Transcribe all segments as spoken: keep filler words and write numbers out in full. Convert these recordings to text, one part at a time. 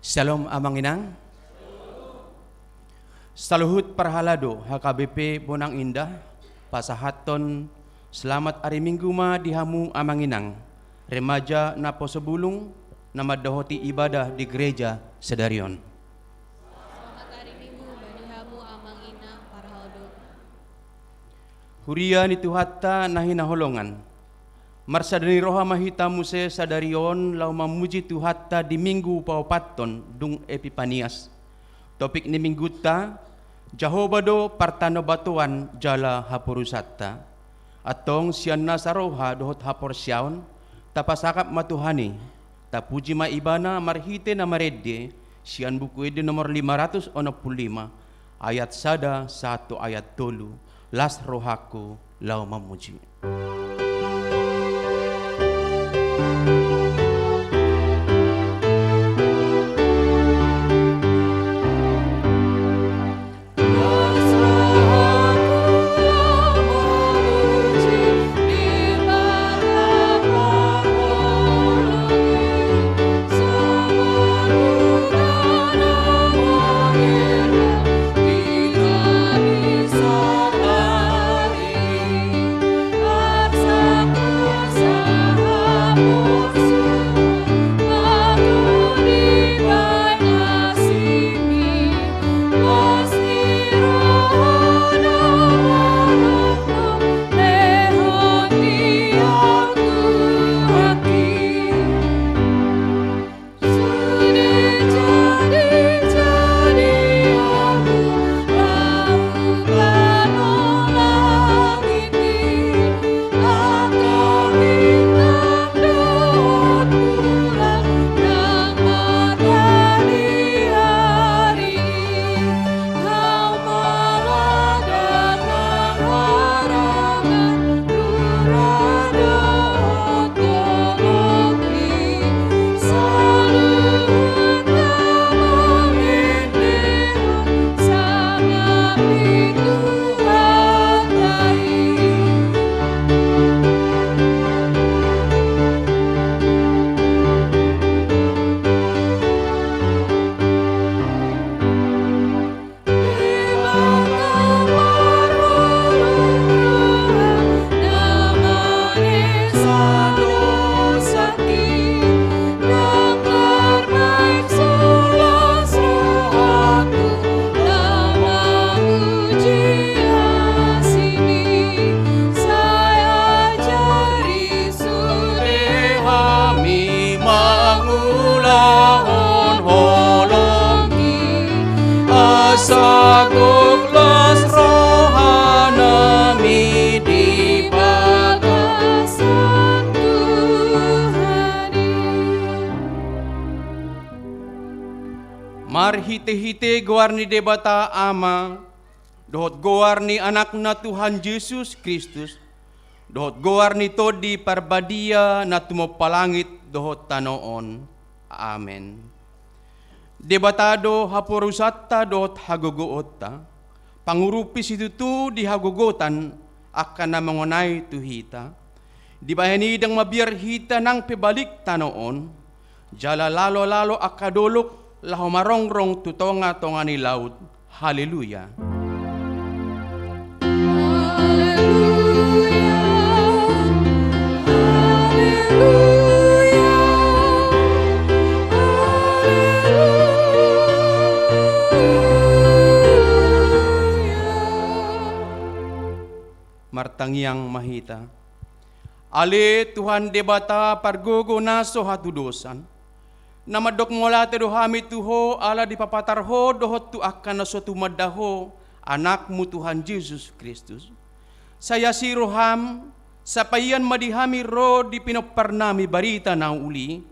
Syalom, Amang Inang. Saluhut parhalado H K B P Bonang Indah, pasahathon selamat ari Minggu ma di hamu, Amang Inang, remaja naposo bulung, na mandohoti ibadah di gereja sadari on. Selamat ari Minggu ma di hamu, Amang Inang, parhalado. Huria ni Tuhanta na hinaholongan, marsada ni roha ma hita muse sadari on laho mamuji Tuhanta di Minggu paopathon dung Epipanias. Topik ni Minggunta: Jahowa do partanobatoan jala haporusanta. Antong sian nasa roha dohot haporseaon, tapasangap ma Tuhan i, tapuji ma Ibana marhite na marende sian Buku Ende nomor lima ratus onom pulu lima, ayat sada sahat tu ayat tolu. Las rohangku laho mamuji. Sude hami mangulahon holongmi, asa gok las rohanami di bagasan Tuhan i. Marhitehite goar ni Debata Ama, dohot goar ni Anakna Tuhan Jesus Kristus, dohot goar ni Tondi Parbadia na tumompa langit dohot tano on. Amen. Debata do haporusanta dohot hagogoonta, pangurupi situtu di hagogotan angka na mangonai tu hita. Dibahen i ndang mabiar hita nang pe balik tano on, jala lalolalo angka dolok laho marongrong tu tongatonga ni laut. Haleluya. Haleluya. Haleluya. Haleluya. Martangiang ma hita. Ale Tuhan Debata pargogo na so hatudosan, na mandok mauliate do hami tu Ho ala dipapatar Ho dohot tu angka na so tumanda Ho, Anakmu Tuhan Jesus Kristus. Sai asi roham, sapaian ma di hami ro di pinomparnami barita na uli,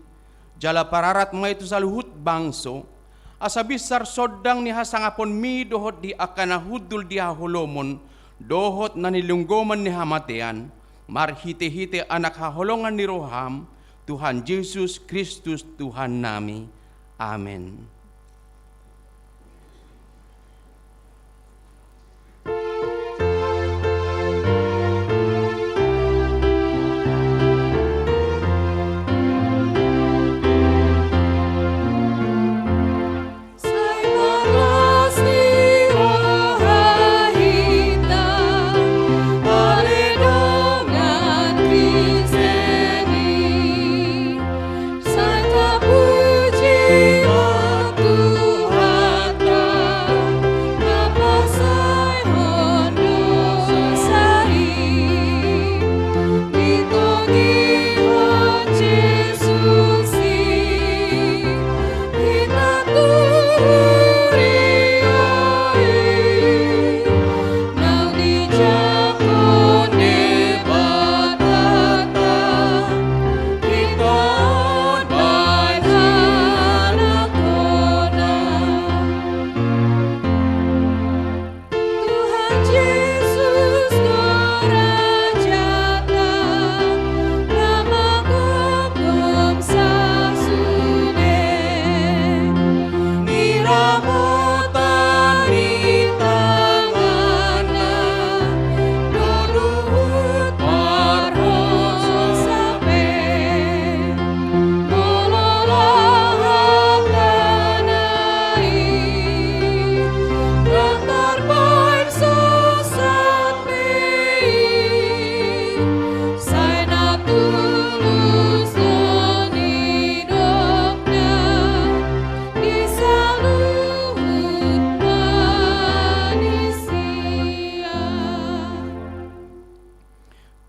jala pararat ma i tu saluhut bangso, asa binsar sondang ni hasangaponmi dohot di angka na hundul di haholomon dohot na nilunggoman ni hamatean, marhitehite Anak haholongan ni roham, Tuhan Jesus Kristus Tuhannami. Amen.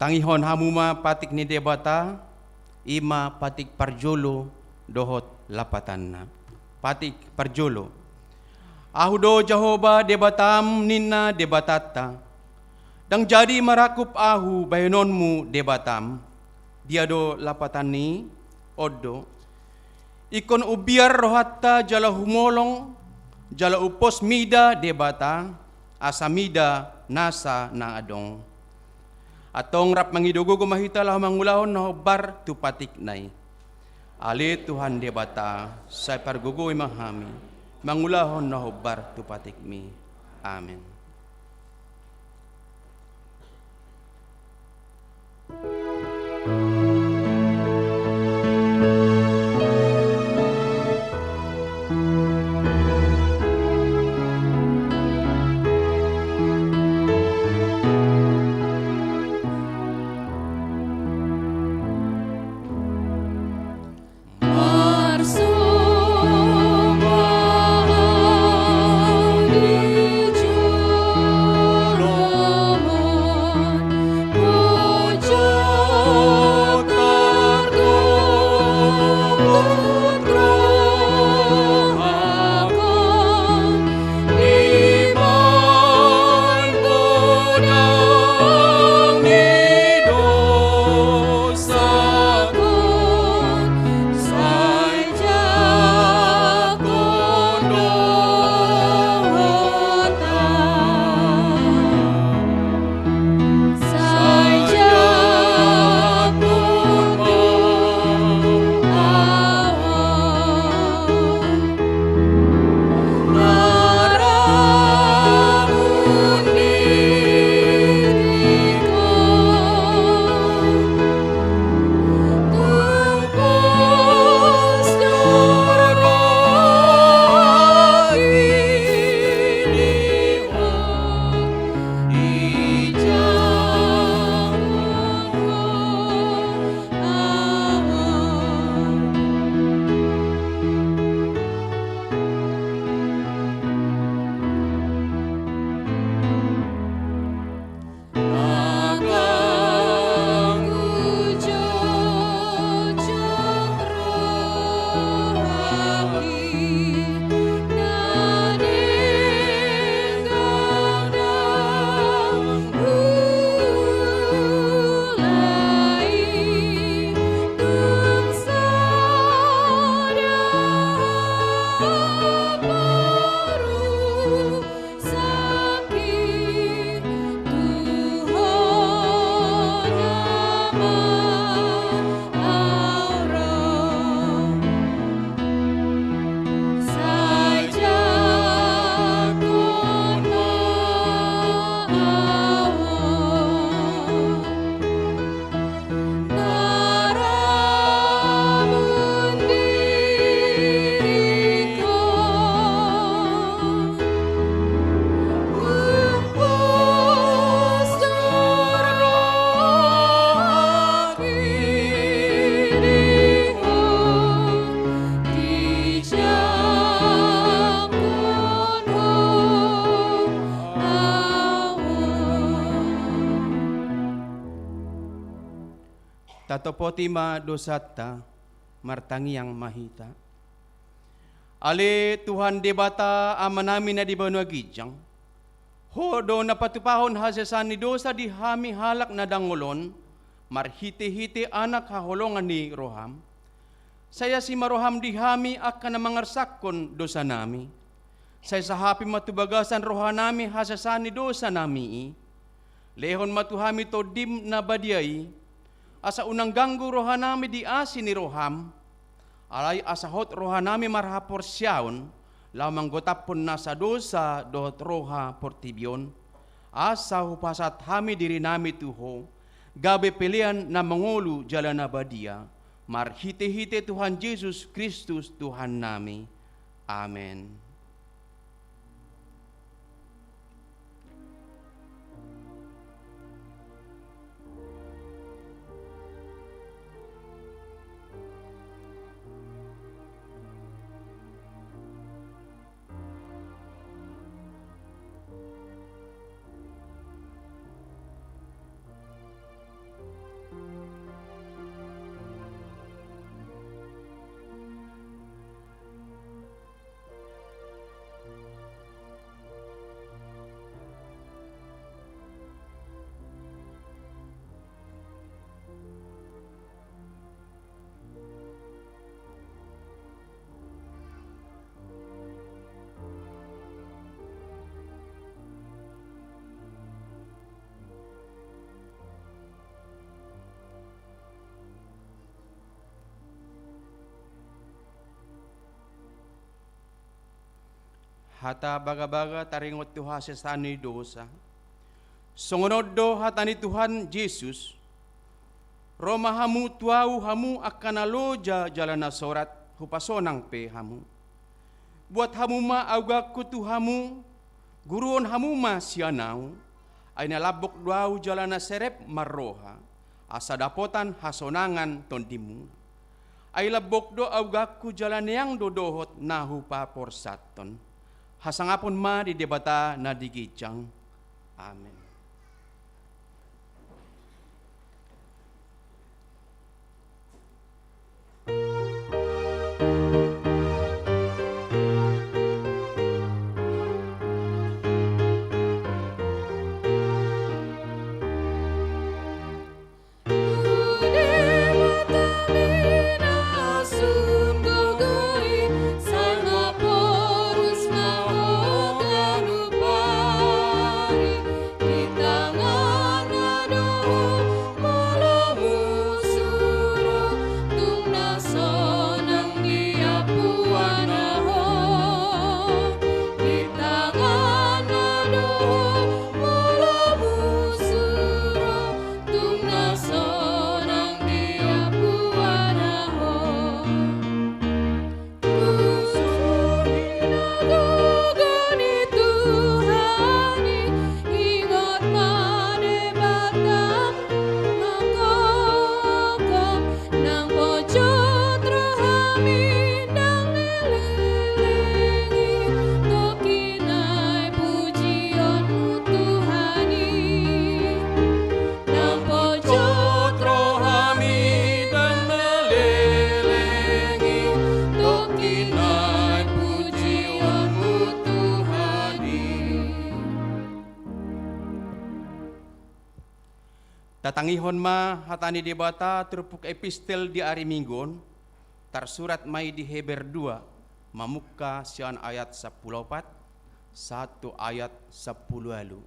Tangihon hamu ma patik ni Debata, i ma patik parjolo dohot lapatanna. Patik parjolo. Ahu do Jahowa Debatam, ninna Debatanta. Ndang jadi marangkup ahu bahenonmu Debatam. Dia do lapatan i? On do. Ingkon umbiar rohanta jala humolong, jala umpos mida Debata, asa mida nasa na adong. Antong rap mangido gogo ma hita laho mangulahon na hombar tu patikna i. Ale Tuhan Debata, sai pargogoi ma hami mangulahon na hombar tu patikmi. Amen. Tatopoti ma dosanta, martangiang ma hita. Ale Tuhan Debata Amanami na di banua ginjang, Ho do na patupahon hasesaan ni dosa di hami halak na dangol on, marhitehite Anak haholongan ni roham. Sai asi ma roham di hami angka na mangarsangkon dosanami. Sai sahapi ma tu bagasan rohanami hasesaan ni dosanami i. Lehon ma tu hami Tondim na badia i, asa unang ganggu rohanami di asi ni roham, alai asa hot rohanami marhaporseaon, laho manggotaphon nasa dosa dohot roha portibi on, asa hupasahat hami dirinami tu Ho, gabe pelean na mangolu jala na badia, marhitehite Tuhan Jesus Kristus Tuhannami. Amen. Hata bagabaga taringot tu hasesaan ni dosa. Songon on do hata ni Tuhan Jesus: Ro ma hamu tu Ahu hamu angka na loja jala na sorat, hupasonang pe hamu. Buat hamu ma auganku tu hamu, guruhon hamu ma sian Ahu, ai na lambok do Ahu jala na serep marroha, asa dapotan hasonangan tondimuna. Ai lambok do auganku jala neang do dohot na hupaporsathon. Hasangapon ma di Debata na di ginjang. Amen. Tatangihon ma hata ni Debata turpuk epistel di ari Minggu on, tarsurat ma i di Heber dua, mamungka sian ayat sampulu opat sahat tu ayat sampulu ualu.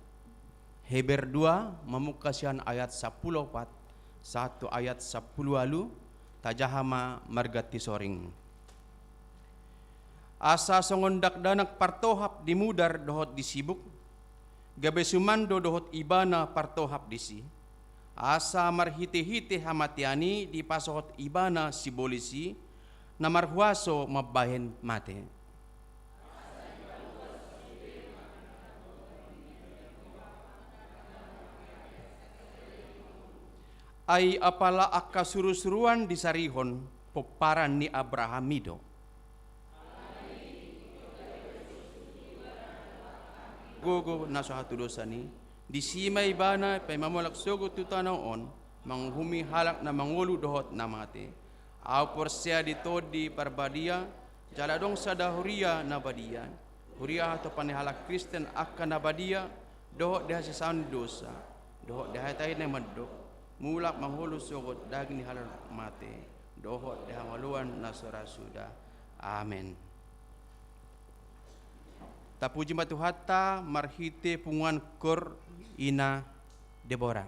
Heber dua, mamungka sian ayat sampulu opat sahat tu ayat sampulu ualu, tajaha ma marganti soring. Asa songon dakdanak partohap di mudar dohot di sibuk, gabe suman do dohot ibana partohap disi, asa marhitehite hamatean i dipasohot ibana sibolis i, na marhuaso mambahen mate. Ai apala angka surusuruan disarihon, pomparan ni Abraham i do. Gogo na so hatudosan i, disi ma ibana paima mulak sogot tu tano on, manguhumi halak na mangolu dohot na mate. Ahu porsea di Tondi Parbadia, jala adong sada huria na badia. Huria hatopan ni halak Kristen angka na badia, dohot di hasesaan ni dosa, dohot di hata i na mandok, mulak mangolu sogot daging ni halak mate, dohot di hangoluan na so ra suda. Amen. Tapuji ma Tuhanta marhite punguan kor Ina Debora.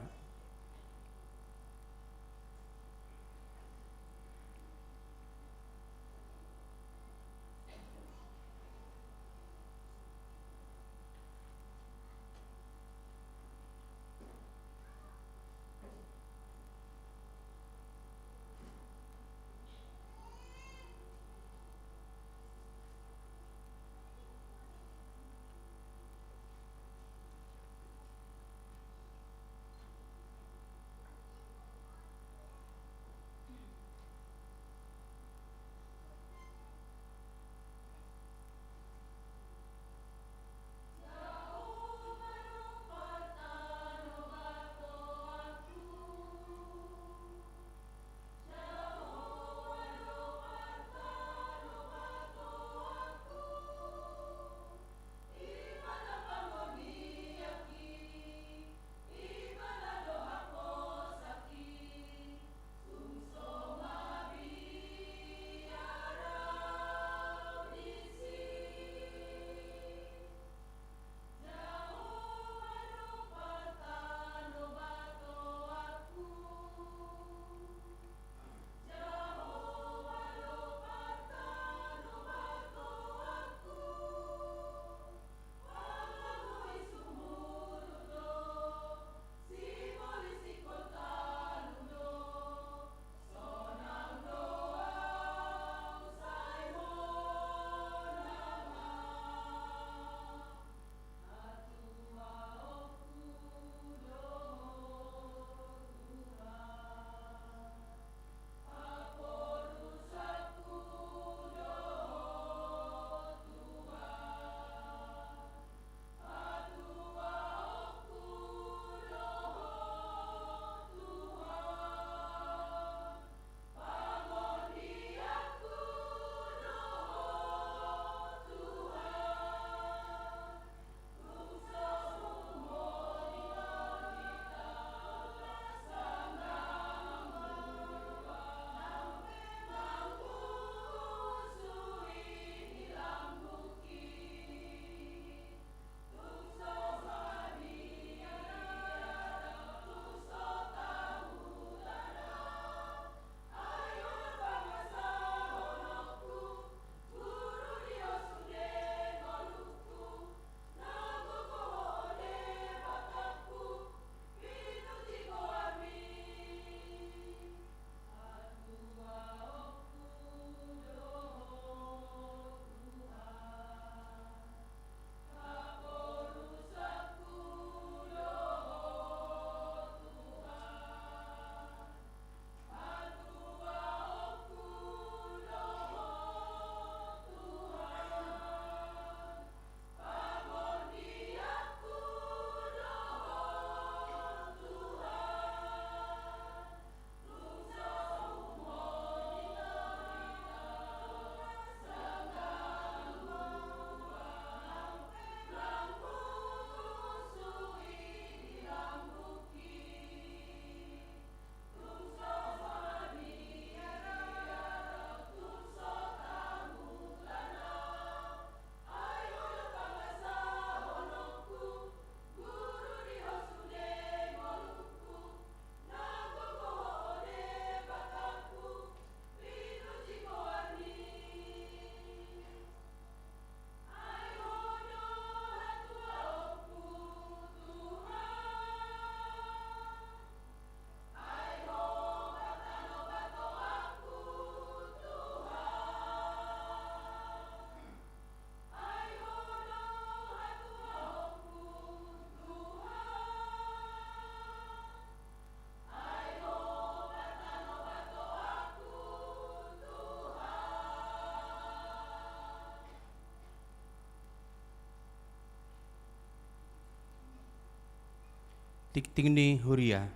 Tingting ni huria.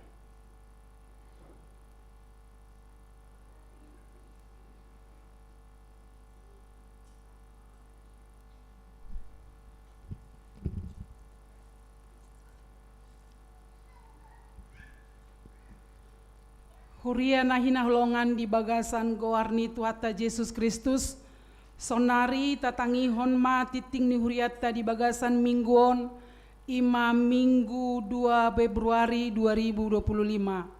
Huria na hinaholongan di bagasan goar ni Tuhanta Jesus Kristus, saonari tatangihon ma tingting ni hurianta di bagasan minggu on, i ma Minggu dua Februari dua ribu dua puluh lima.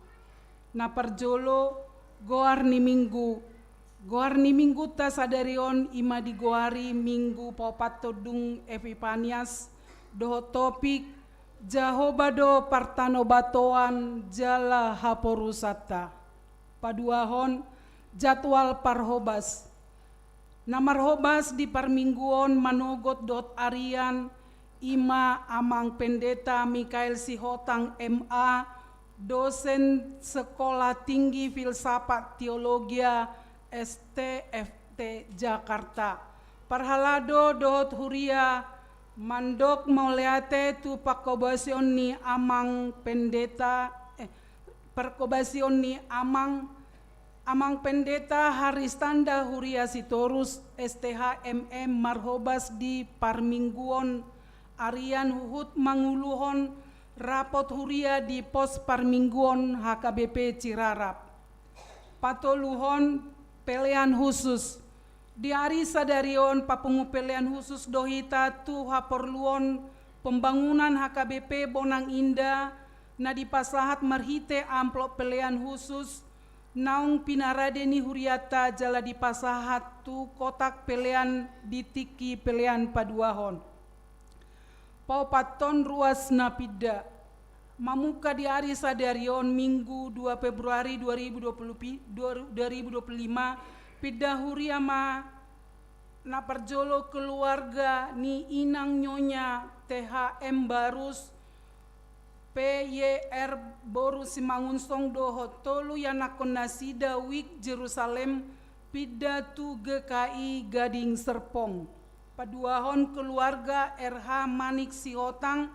Na parjolo, goar ni minggu. Goar ni minggunta sadari on i ma digoari Minggu paopathon dung Epipanias, dohot topik, Jahowa do partanobatoan jala haporusanta. Paduahon, jadwal parhobas. Na marhobas di parmingguon manogot dohot arian, i ma Amang Pendeta Mikael Sihotang M A, dosen Sekolah Tinggi Filsafat Teologia S T F T Jakarta. Parhalado dohot huria mandok mauliate tu parhobasion ni Amang Pendeta, eh, parhobasion ni Amang Amang Pendeta Haristanda Huria Sitorus, S T H M M, marhobas di parmingguon arian huhut manguluhon rapot huria di pos parmingguon H K B P Cirarap. Patoluhon, pelean husus. Di ari sadari on papungu pelean husus do hita tu haporluon pembangunan H K B P Bonang Indah na dipasahat marhite amplop pelean husus, naung pinarade ni hurianta jala dipasahat tu kotak pelean di tingki pelean paduahon. Paopathon, ruas na pinda. Mamungka di ari sadari on Minggu dua Februari dua ribu dua puluh pi-, dua, dua ribu dua puluh lima, pinda huria ma na parjolo keluarga ni inang Nyonya T H M Barus, P Y R boru Simangunsong dohot tolu ianakhon nasida Wijk Jerusalem pinda tu G K I Gading Serpong. Paduahon keluarga R H Manik Sihotang,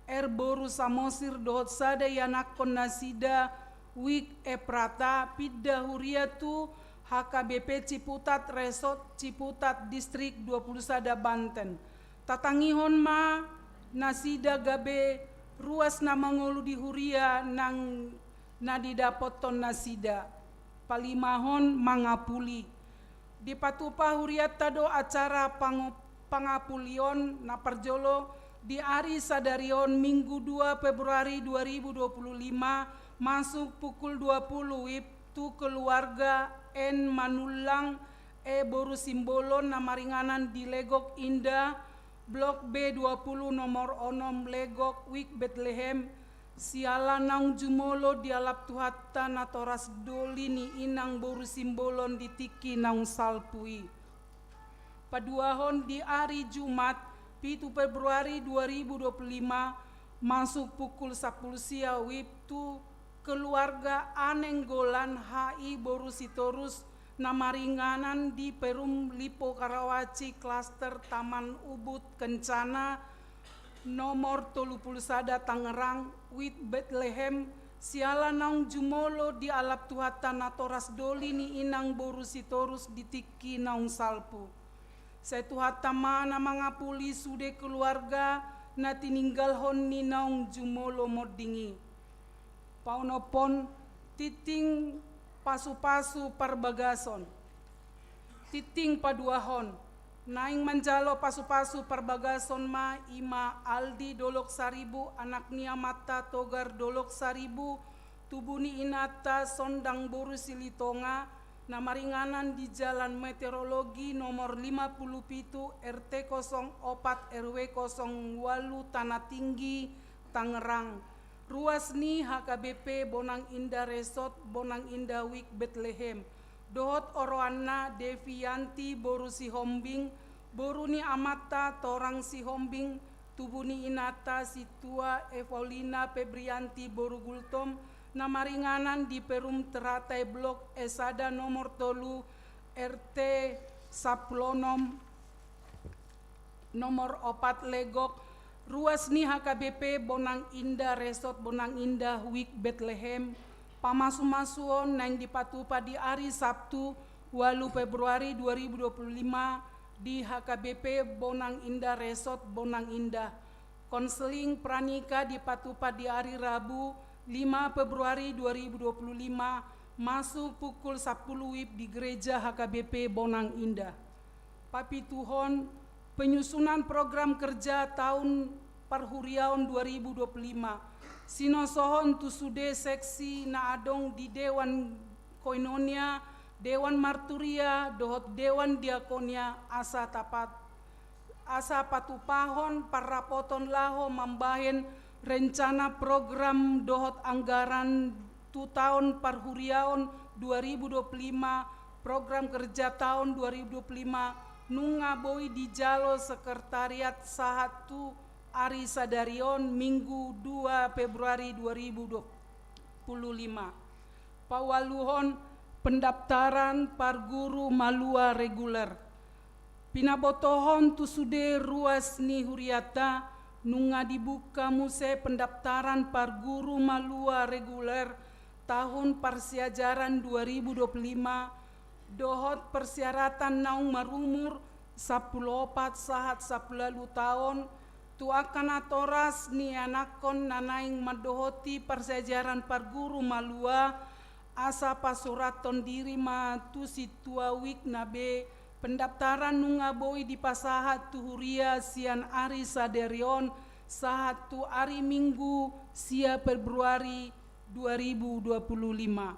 R boru Samosir dohot sada ianakhon nasida Wijk Eprata pinda huria tu H K B P Ciputat Resort Ciputat Distrik dua puluh sada Banten. Tatangihon ma nasida gabe ruas na mangolu di huria nang na didapothon nasida. Palimahon, mangapuli. Dipatupa hurianta do acara pango-, pangapulion na parjolo di ari sadari on Minggu dua Februari dua ribu dua puluh lima, masuk pukul dua puluh WIB tu keluarga N Manullang, E boru Simbolon na maringanan di Legok Indah, Blok B dua puluh nomor onom Legok, Wijk Betlehem, siala naung jumolo dialap Tuhanta natoras doli ni inang boru Simbolon di tingki naung salpu i. Paduahon, di ari Jumat, pitu Februari dua ribu dua puluh lima, masuk pukul sampulu sia WIB tu keluarga A Nainggolan H I boru Sitorus na maringanan di Perum Lipo Karawaci, Klaster Taman Ubud Kencana, nomor tolu pulu sada Tangerang, Wijk Betlehem, siala naung jumolo dialap Tuhanta natoras doli ni inang boru Sitorus di tingki naung salpu. Sai Tuhanta ma na mangapuli sude keluarga na tininggalhon ni naung jumolo monding i. Paonomhon, tingting pasupasu parbagason. Tingting paduahon, naeng manjalo pasupasu parbagason ma i ma Aldi Dolok Saribu, anak ni amanta Togar Dolok Saribu, tubu ni inanta Sondang boru Silitonga, na maringanan di Jalan Meteorologi nomor lima puluh pitu, R T kosong opat, R W kosong walu, Tanah Tinggi, Tangerang. Ruas ni H K B P Bonang Indah Resort, Bonang Indah Wijk Betlehem, dohot oroanna Devianti boru Sihombing, boru ni amanta Torang Sihombing, tubu ni inanta Sintua Evolina Febrianti boru Gultom, na maringanan di Perum Teratai Blok E sada nomor tolu, R T sampulu onom, nomor opat Legok, Ruas ni H K B P Bonang Indah Resort Bonang Indah Wijk Betlehem, pamasumasuon naeng dipatupa di ari Sabtu, ualu Februari dua ribu dua puluh lima, di H K B P Bonang Indah Resort Bonang Indah. Konseling pranikah dipatupa di ari Rabu, lima Februari dua ribu dua puluh lima, masuk pukul sampulu WIB di Gereja H K B P Bonang Indah. Papituhon, penyusunan program kerja tahun parhuriaon dua ribu dua puluh lima. Sinosohon tu sude seksi na adong di Dewan Koinonia, Dewan Marturia, dohot Dewan Diakonia, asa tapat, asa patupahon parrapoton laho mambahen rencana program dohot anggaran tu taon parhuriaon dua ribu dua puluh lima, program kerja taon dua ribu dua puluh lima, nunga boi dijalo sekretariat sahat tu ari sadari on, Minggu dua Februari dua ribu dua puluh lima. Paualuhon, pendaftaran parguru malua reguler. Pinabotohon tu sude ruas ni hurianta, nunga dibuka muse pendaftaran parguru malua reguler tahun parsiajaran dua ribu dua puluh lima, dohot persyaratan naung marumur sampulu opat sahat sampulu ualu taon, tu angka natoras nianakhon na naeng mandohoti parsiajaran parguru malua, asa pasurathon diri ma tu sintua wijk na be, pendaftaran nunga boi dipasahat tu huria sian ari sadari on sahat tu ari Minggu sia Februari dua ribu dua puluh lima.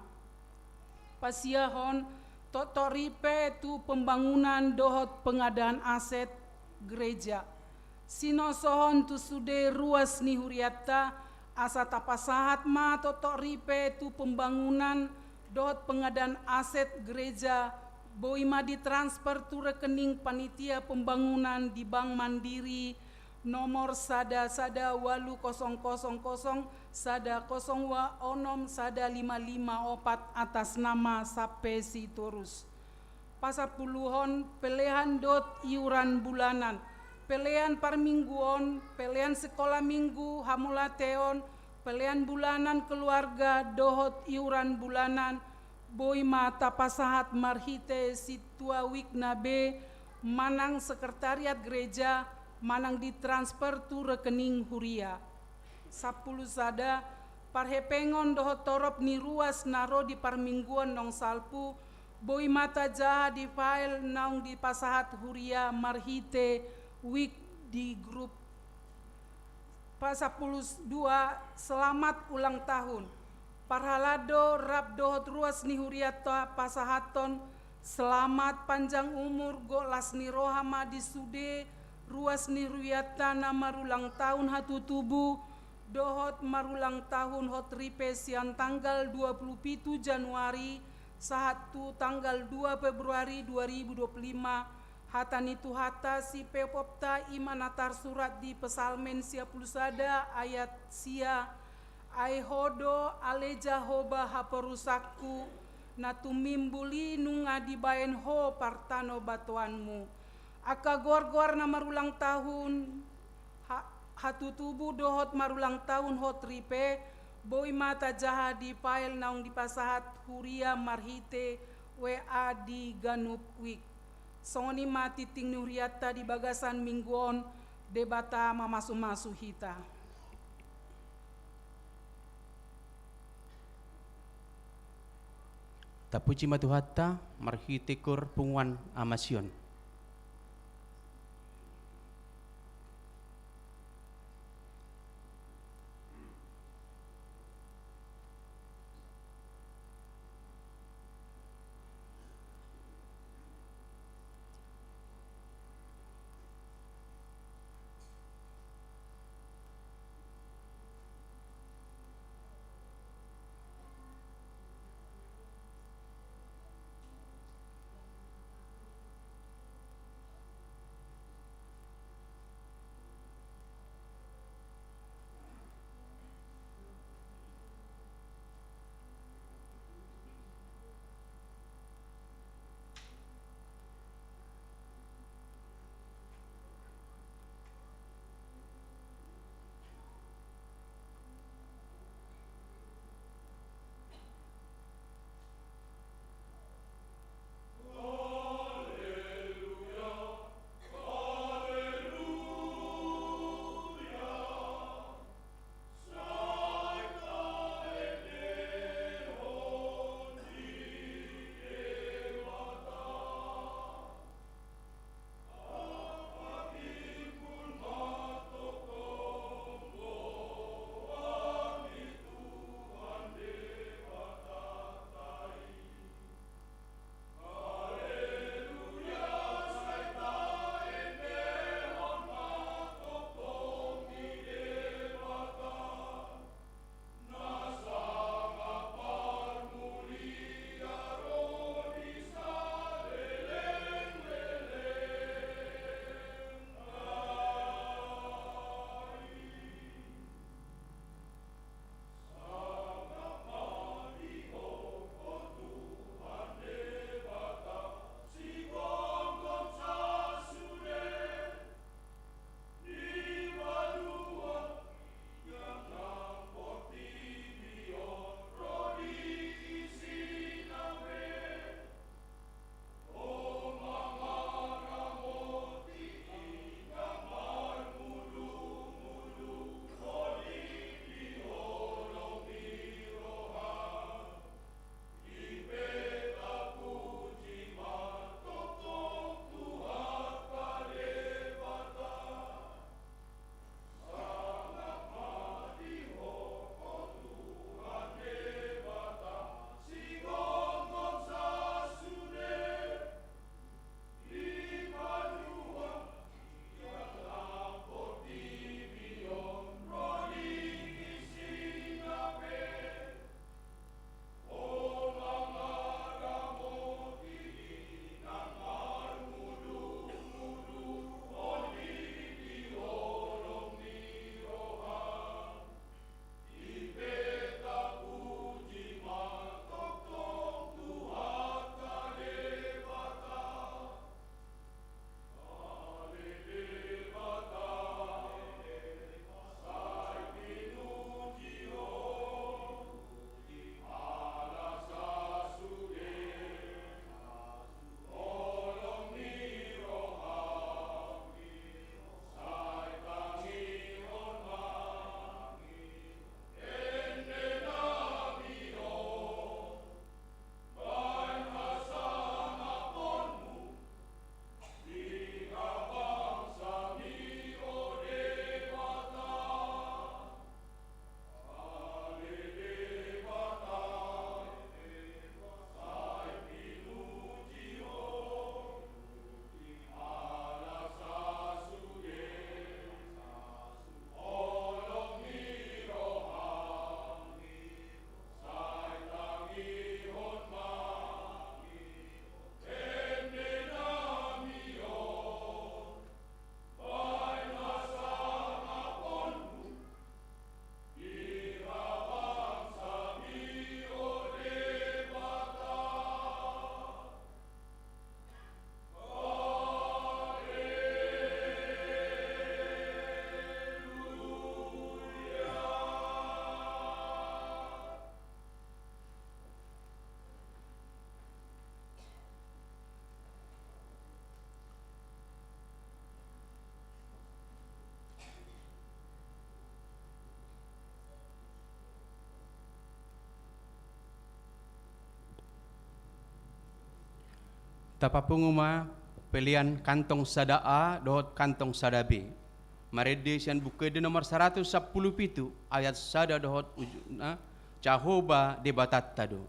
Pasiahon, toktok ripe tu pembangunan dohot pengadaan aset gereja. Sinosohon tu sude ruas ni hurianta, asa tapasahat ma toktok ripe tu pembangunan dohot pengadaan aset gereja, boi ma ditransfer tu rekening panitia pembangunan di Bank Mandiri, nomor sada sada ualu kosong kosong kosong sada kosong ualu onom sada lima lima opat, atas nama Sampe Sitorus. Pasampuluhon, pelean dohot iuran bulanan. Pelean parmingguon, pelean sikola minggu, hamauliateon, pelean bulanan keluarga dohot iuran bulanan, boi ma tapasahat marhite sintua wijk na be, manang sekretariat gereja, manang ditransfer tu rekening huria. Sampulu sada, parhepengon dohot torop ni ruas na ro di parmingguon naung salpu, boi ma tajaha di file naung dipasahat huria marhite wijk di grup. Pasampulu dua, selamat ulang tahun. Parhalado rap dohot ruas ni hurianta pasahathon selamat panjang umur, gok las ni roha ma di sude ruas ni hurianta na marulang tahun hatutubu dohot marulang tahun hot ripe sian tanggal dua puluh pitu Januari sahat tu tanggal dua Februari dua ribu dua puluh lima, hata ni Tuhanta si pepopta i ma na tarsurat di Psalmen sia pulu sada ayat sia, ai Ho do ale Jahowa haporusanku, na tumimbul i nunga dibaen Ho partanobatoanmu. Angka goar-goar na marulang tahun, ha-, hatutubu dohot marulang tahun hot ripe, boi ma tajaha di file naung dipasahat huria marhite W A di ganup wijk. Songon i ma tingting ni hurianta di bagasan minggu on, Debata mamasu-masu hita. Tapuji ma Tuhanta, marhite koor punguan Ama Sion. Tapapungu ma pelean kantong sada A dohot kantong sada B. Marende sian Buku Ende nomor saratus sampulu pitu, ayat sada dohot ujungna, Jahowa Debatanta do.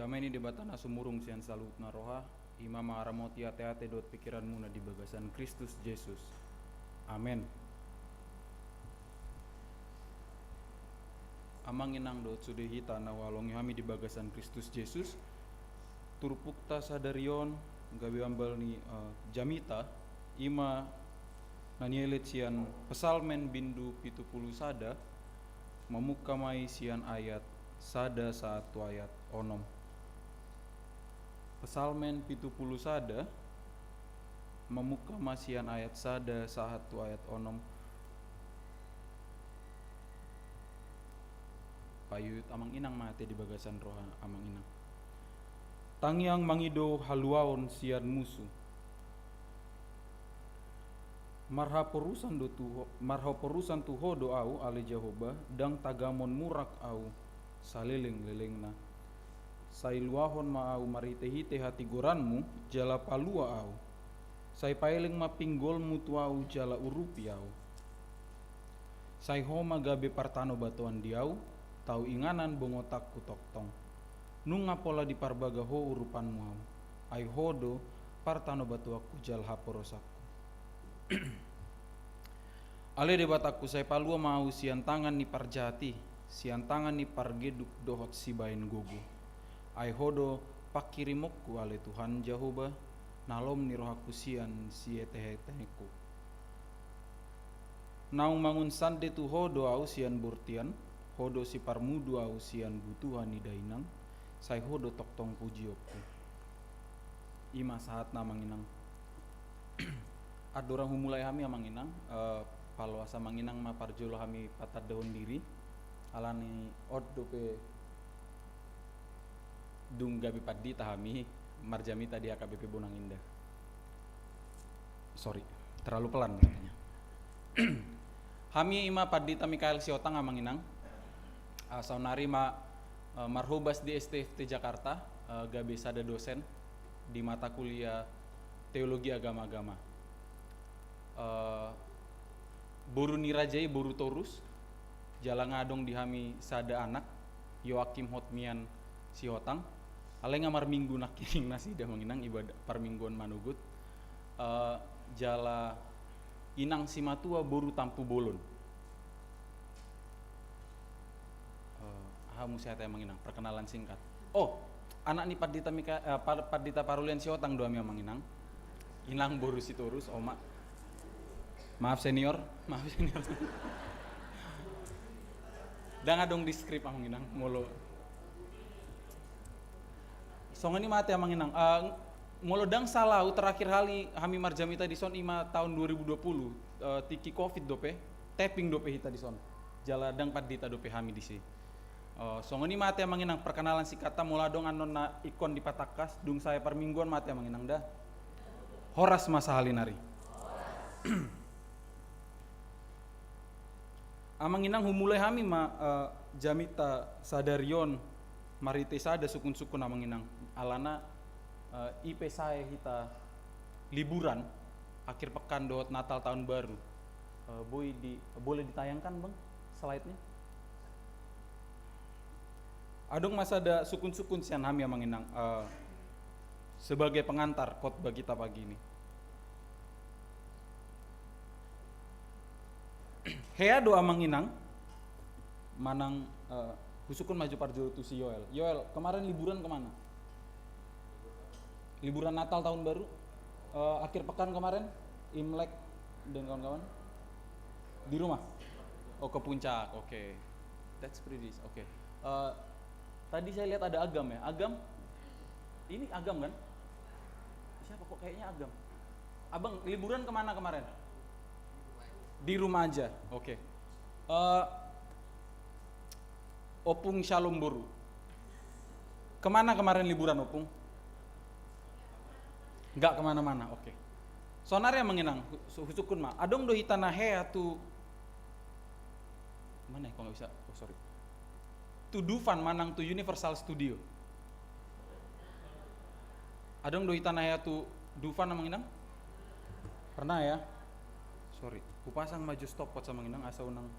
Dame ni Debata na sumurung sian saluhutna roha, i ma mangaramoti ateate dohot pingkiranmuna di bagasan Kristus Jesus. Amen. Amang inang dohot sude hita na huhaholongi hami di bagasan Kristus Jesus, turpukta sadari on gabe ombal ni, eh, jamita, i ma na nielet sian Psalmen bindu pitu pulu sada, mamungka ma i sian ayat sada sahat tu ayat onom. Psalmen pitu pulu sada, mamungka ma sian ayat sada sahat tu ayat onom. Paihutihut amang inang ma ate di bagasan roha amang inang. Tangiang mangido haluaon sian musu. Marhaporusan do tu ho-, marhaporusan tu Ho do ahu, ale Jahowa, ndang tagamon murak ahu salelenglelengna. Sai luahon ma ahu marhitehite hatigoranmu, jala palua ahu. Sai paeleng ma pinggolmu tu ahu jala urupi ahu. Sai Ho ma gabe partanobatoan di ahu, tau inganan bongotanku tongtong. Nunga pola diparbaga Ho urupanmu ahu, ai Ho do partanobatoanku jala haporosakku. Ale Debatangku, sai palua ma ahu sian tangan ni parjahat i, sian tangan ni pargeduk dohot sibahen gogo. Ai Ho do pangkirimonku, ale Tuhan Jahowa, na lomo ni rohangku sian sihetehetengku. Naung mangunsande tu Ho do ahu sian bortian, Ho do siparmudu ahu sian butuha ni dainang, sai Ho do tongtong pujionku. I ma sahatna amang inang. Andorang humulai hami amang inang, eh, paloas amang inang ma parjolo hami patandahon diri, alani on dope dung gabe pandita hami marjamita di H K B P Bonang Indah. Sorry, terlalu pelan katanya. Hami i ma Pandita Mikael Siotang amang inang. Ah, saonari ma, eh, marhobas di S T F T Jakarta, eh, gabe sada dosen di mata kuliah Teologi Agama-agama. Eh, boru ni raja i boru torus, jala nga adong di hami sada anak, Yoakim Hotmian Sihotang. Alai nga marminggu nangkining nasida amang inang, ibadah parmingguan manogot. Eh, jala inang simatua boru Tampubolon. Eh, aha muse ate amang inang, perkenalan singkat. Oh, anak ni Pandita Mika-, eh, Pa-, Pandita Parulian Siotang do hami amang inang. Inang boru Sitorus, oma. Maaf senior, maaf senior. Ndang adong di skrip amang inang, molo. Songon i ma ate amang inang. Eh, molo ndang salah ahu, terakhir kali hami marjamita dison i ma tahun dua ribu dua puluh, eh, tingki covid dope, tapping dope hita dison. Jala ndang pandita dope hami disi. Eh, songon i ma ate amang inang perkenalan singkatta, molo adong annon na ingkon dipatangkas, dung sae parmingguan ma ate amang inang da. Horas ma sahali nari. Amang inang, humulai hami ma, eh, jamita sadari on marhite sada sungkun-sungkun amang inang. Alana, eh, i pe sae hita liburan, akhir pekan dohot Natal Tahun Baru. Eh, boi di, boleh ditayangkan, Bang, slide-nya? Adong ma sada sungkun-sungkun sian hami amang inang, eh, sebagai pengantar khotbah kita pagi ini. Hea do amang inang, manang, eh, husungkun ma jo parjolo tu si Yoel. Yoel, kemarin liburan kemana? Liburan Natal Tahun Baru? Eh, akhir pekan kemarin, Imlek dan kawan-kawan? Di rumah? Oh, ke puncak, oke. That's pretty, oke. Eh, tadi saya lihat ada Agam ya, Agam? Ini Agam kan? Siapa kok kayaknya Agam? Abang, liburan kemana kemarin? Di rumah aja, oke. Eh, Opung Shalom Boru. Kemana kemarin liburan, Opung? Nggak kemana-mana, oke. Saonari amang inang, hu-, husungkun ma. Adong do hita na hea tu, mana ya, kok nggak bisa? Oh, sorry. Tu Dufan manang tu Universal Studio. Adong do hita na hea tu Dufan amang inang? Pernah ya? Sorry. Hupasang ma jo stopwatch amang inang, asa unang.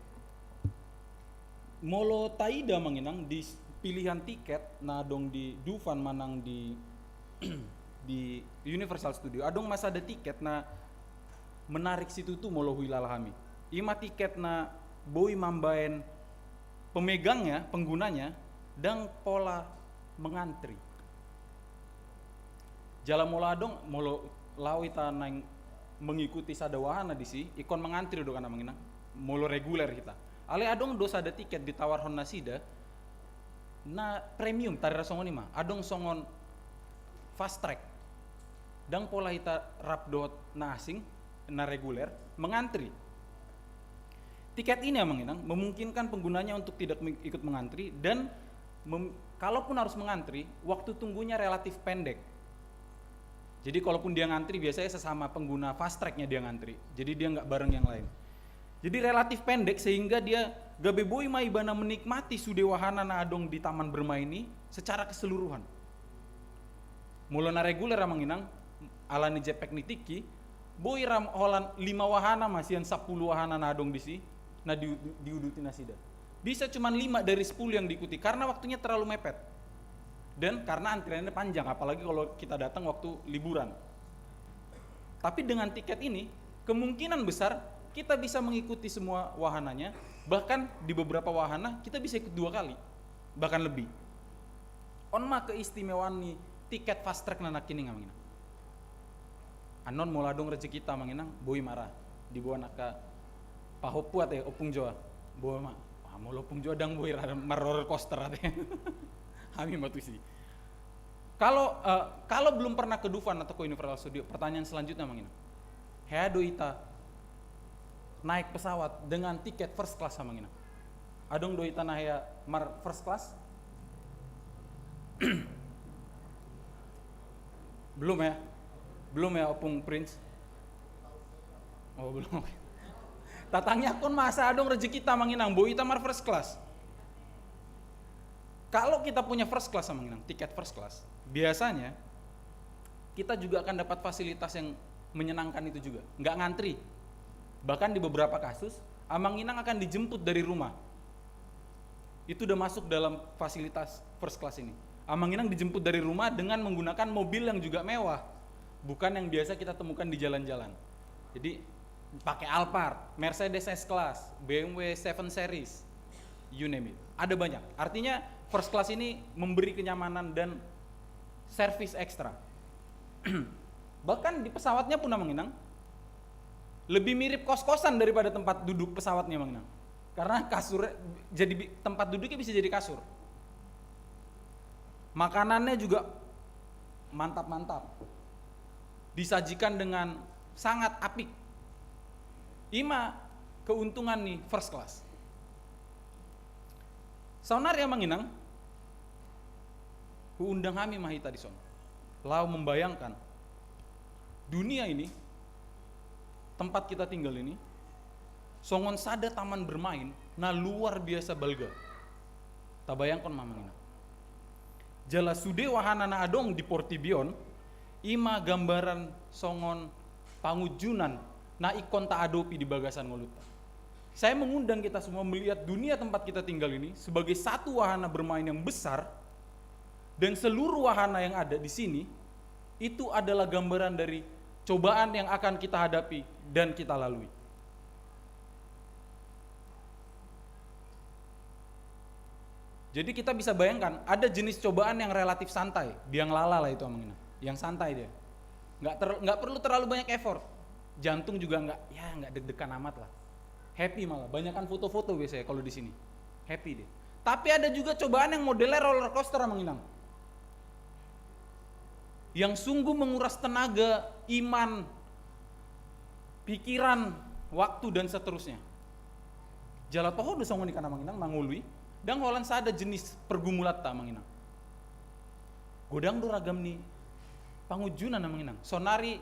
Molo taida amang inang di pilihan tiket na adong di Dufan manang di, di Universal Studio, adong ma sada tiket na menarik situtu molo huilala hami. I ma tiket na boi mambaen pemegangnya, penggunanya, ndang pola mengantri. Jala molo adong, molo laho hita naeng mengikuti sada wahana disi, ingkon mengantri do kan amang inang, molo reguler hita. Alai adong do sada tiket ditawarhon nasida, na premium, taringot songon i ma, adong songon fast track. Ndang pola hita rap dohot na asing, na reguler, mengantri. Tiket ini amang inang memungkinkan penggunanya untuk tidak meng-, ikut mengantri dan mem-, kalaupun harus mengantri, waktu tunggunya relatif pendek. Jadi kalaupun dia ngantri, biasanya sesama pengguna fast tracknya dia ngantri. Jadi dia nggak bareng yang lain. Jadi relatif pendek sehingga dia gabe boi ma ibana menikmati sude wahana na adong di taman bermain i secara keseluruhan. Molo na reguler amang inang, ala ni jetpack ni tingki, boi ra holan lima wahana ma sian sampulu wahana na adong disi, na di-, diuduti nasida. Bisa cuman lima dari sepuluh yang diikuti karena waktunya terlalu mepet. Dan karena antriannya panjang, apalagi kalau kita datang waktu liburan. Tapi dengan tiket ini, kemungkinan besar kita bisa mengikuti semua wahananya, bahkan di beberapa wahana kita bisa ikut dua kali, bahkan lebih. On ma keistimewaan ni tiket fast track na nangkining amang inang. Annon molo adong rezekita amang inang, boi ma ra diboan angka pahompu ate, ompung Joa. Boa ma. Wah, molo ompung Joa ndang boi ra mar roller coaster ate. Hami ma tusi. Kalau, eh, kalau belum pernah ke Dufan atau ke Universal Studio, pertanyaan selanjutnya amang inang. Hea do hita naik pesawat dengan tiket first class amang inang? Adong do hita na hea mar first class? Belum ya? Belum ya, Ompung Prince? Oh, belum. Tatangiangkon ma asa adong rezekita amang inang, boi hita mar first class. Kalau kita punya first class amang inang, tiket first class, biasanya kita juga akan dapat fasilitas yang menyenangkan itu juga. Nggak ngantri. Bahkan di beberapa kasus, amang inang akan dijemput dari rumah. Itu udah masuk dalam fasilitas first class ini. Amang inang dijemput dari rumah dengan menggunakan mobil yang juga mewah. Bukan yang biasa kita temukan di jalan-jalan. Jadi, pakai Alphard, Mercedes S-Class, B M W seven Series, you name it. Ada banyak. Artinya, first class ini memberi kenyamanan dan servis ekstra. Bahkan di pesawatnya pun amang inang, lebih mirip kos-kosan daripada tempat duduk pesawatnya amang inang. Karena kasur jadi bi-, tempat duduknya bisa jadi kasur. Makanannya juga mantap-mantap. Disajikan dengan sangat apik. I ma keuntungan ni first class. Saonari amang inang, huundang hami ma hita dison laho membayangkan dunia ini, tempat kita tinggal ini, songon sada taman bermain na luar biasa balga. Tabayangkon ma amang inang. Jala sude wahana na adong di portibi on, i ma gambaran songon pangunjunan na ingkon taadopi di bagasan ngolunta. Saya mengundang kita semua melihat dunia tempat kita tinggal ini sebagai satu wahana bermain yang besar, dan seluruh wahana yang ada di sini itu adalah gambaran dari cobaan yang akan kita hadapi dan kita lalui. Jadi kita bisa bayangkan, ada jenis cobaan yang relatif santai, biang lala lah itu amang inang, yang santai dia. Nggak ter-, nggak perlu terlalu banyak effort. Jantung juga nggak, ya nggak deg-degan amat lah. Happy malah, banyakan foto-foto biasanya kalau di sini. Happy dia. Tapi ada juga cobaan yang modelnya roller coaster amang inang. Yang sungguh menguras tenaga, iman, pikiran, waktu, dan seterusnya. Jala toho do songon i kan amang inang, na ngolu i, ndang holan sada jenis pergumulanta amang inang. Godang do ragam ni pangunjunan amang inang. Saonari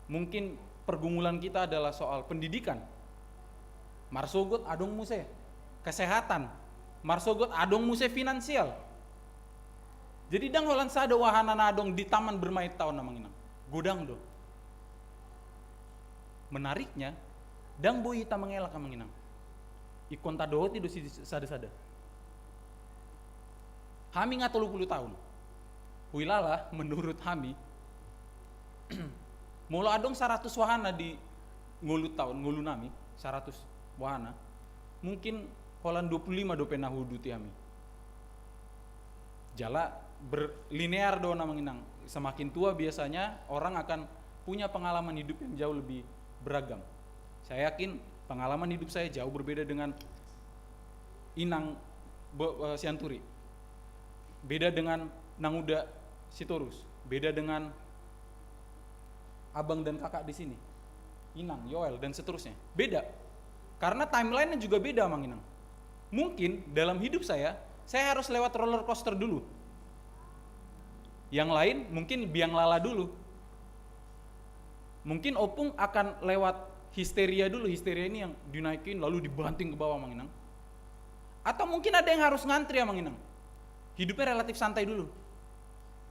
mungkin pergumulan kita adalah soal pendidikan. Marsogot adong muse kesehatan. Marsogot adong muse finansial. Jadi ndang holan sada wahana na adong di taman bermainta on amang inang. Godang do. Menariknya, ndang boi hita mangelak amang inang. Ingkon tadohoti do si-, sada-sada. Hami nga tolu pulu taon. Huilala menurut hami, molo adong saratus wahana di ngolu taon, ngolu nami, saratus wahana, mungkin holan dua pulu lima dope na huuduti hami. Jala berlinear do na, Amang Inang. Semakin tua biasanya orang akan punya pengalaman hidup yang jauh lebih beragam. Saya yakin pengalaman hidup saya jauh berbeda dengan Inang Bo-, eh, Sianturi. Beda dengan Nang Uda Sitorus. Beda dengan abang dan kakak di sini. Inang, Yoel, dan seterusnya. Beda. Karena timeline-nya juga beda, Amang Inang. Mungkin dalam hidup saya, saya harus lewat roller coaster dulu. Yang lain mungkin biang lala dulu. Mungkin Opung akan lewat histeria dulu, histeria ini yang dinaikin lalu dibanting ke bawah, Amang Inang. Atau mungkin ada yang harus ngantri, Amang Inang. Hidupnya relatif santai dulu.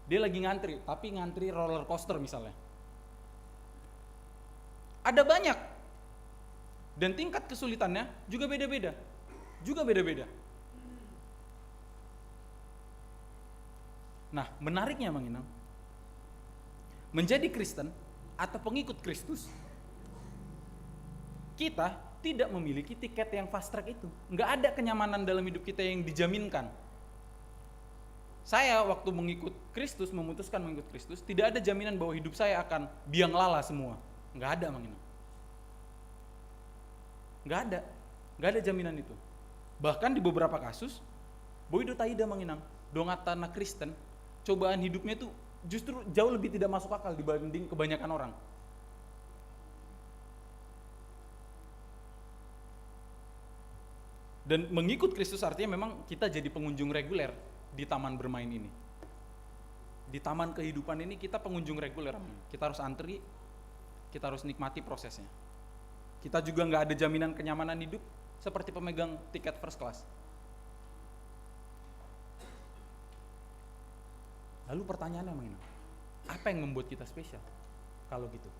Dia lagi ngantri, tapi ngantri roller coaster misalnya. Ada banyak. Dan tingkat kesulitannya juga beda-beda. Juga beda-beda. Nah, menariknya, Amang Inang, menjadi Kristen atau pengikut Kristus, kita tidak memiliki tiket yang fast track itu. Nggak ada kenyamanan dalam hidup kita yang dijaminkan. Saya waktu mengikut Kristus, memutuskan mengikut Kristus, tidak ada jaminan bahwa hidup saya akan biang lala semua. Nggak ada, Amang Inang. Nggak ada. Nggak ada jaminan itu. Bahkan di beberapa kasus, boi do taida, Amang Inang, donganta na Kristen, cobaan hidupnya itu justru jauh lebih tidak masuk akal dibanding kebanyakan orang. Dan mengikut Kristus artinya memang kita jadi pengunjung reguler di taman bermain ini. Di taman kehidupan ini kita pengunjung reguler, Amang. Kita harus antri, kita harus nikmati prosesnya. Kita juga nggak ada jaminan kenyamanan hidup seperti pemegang tiket first class. Lalu pertanyaannya, Amang Inang, apa yang membuat kita spesial kalau gitu?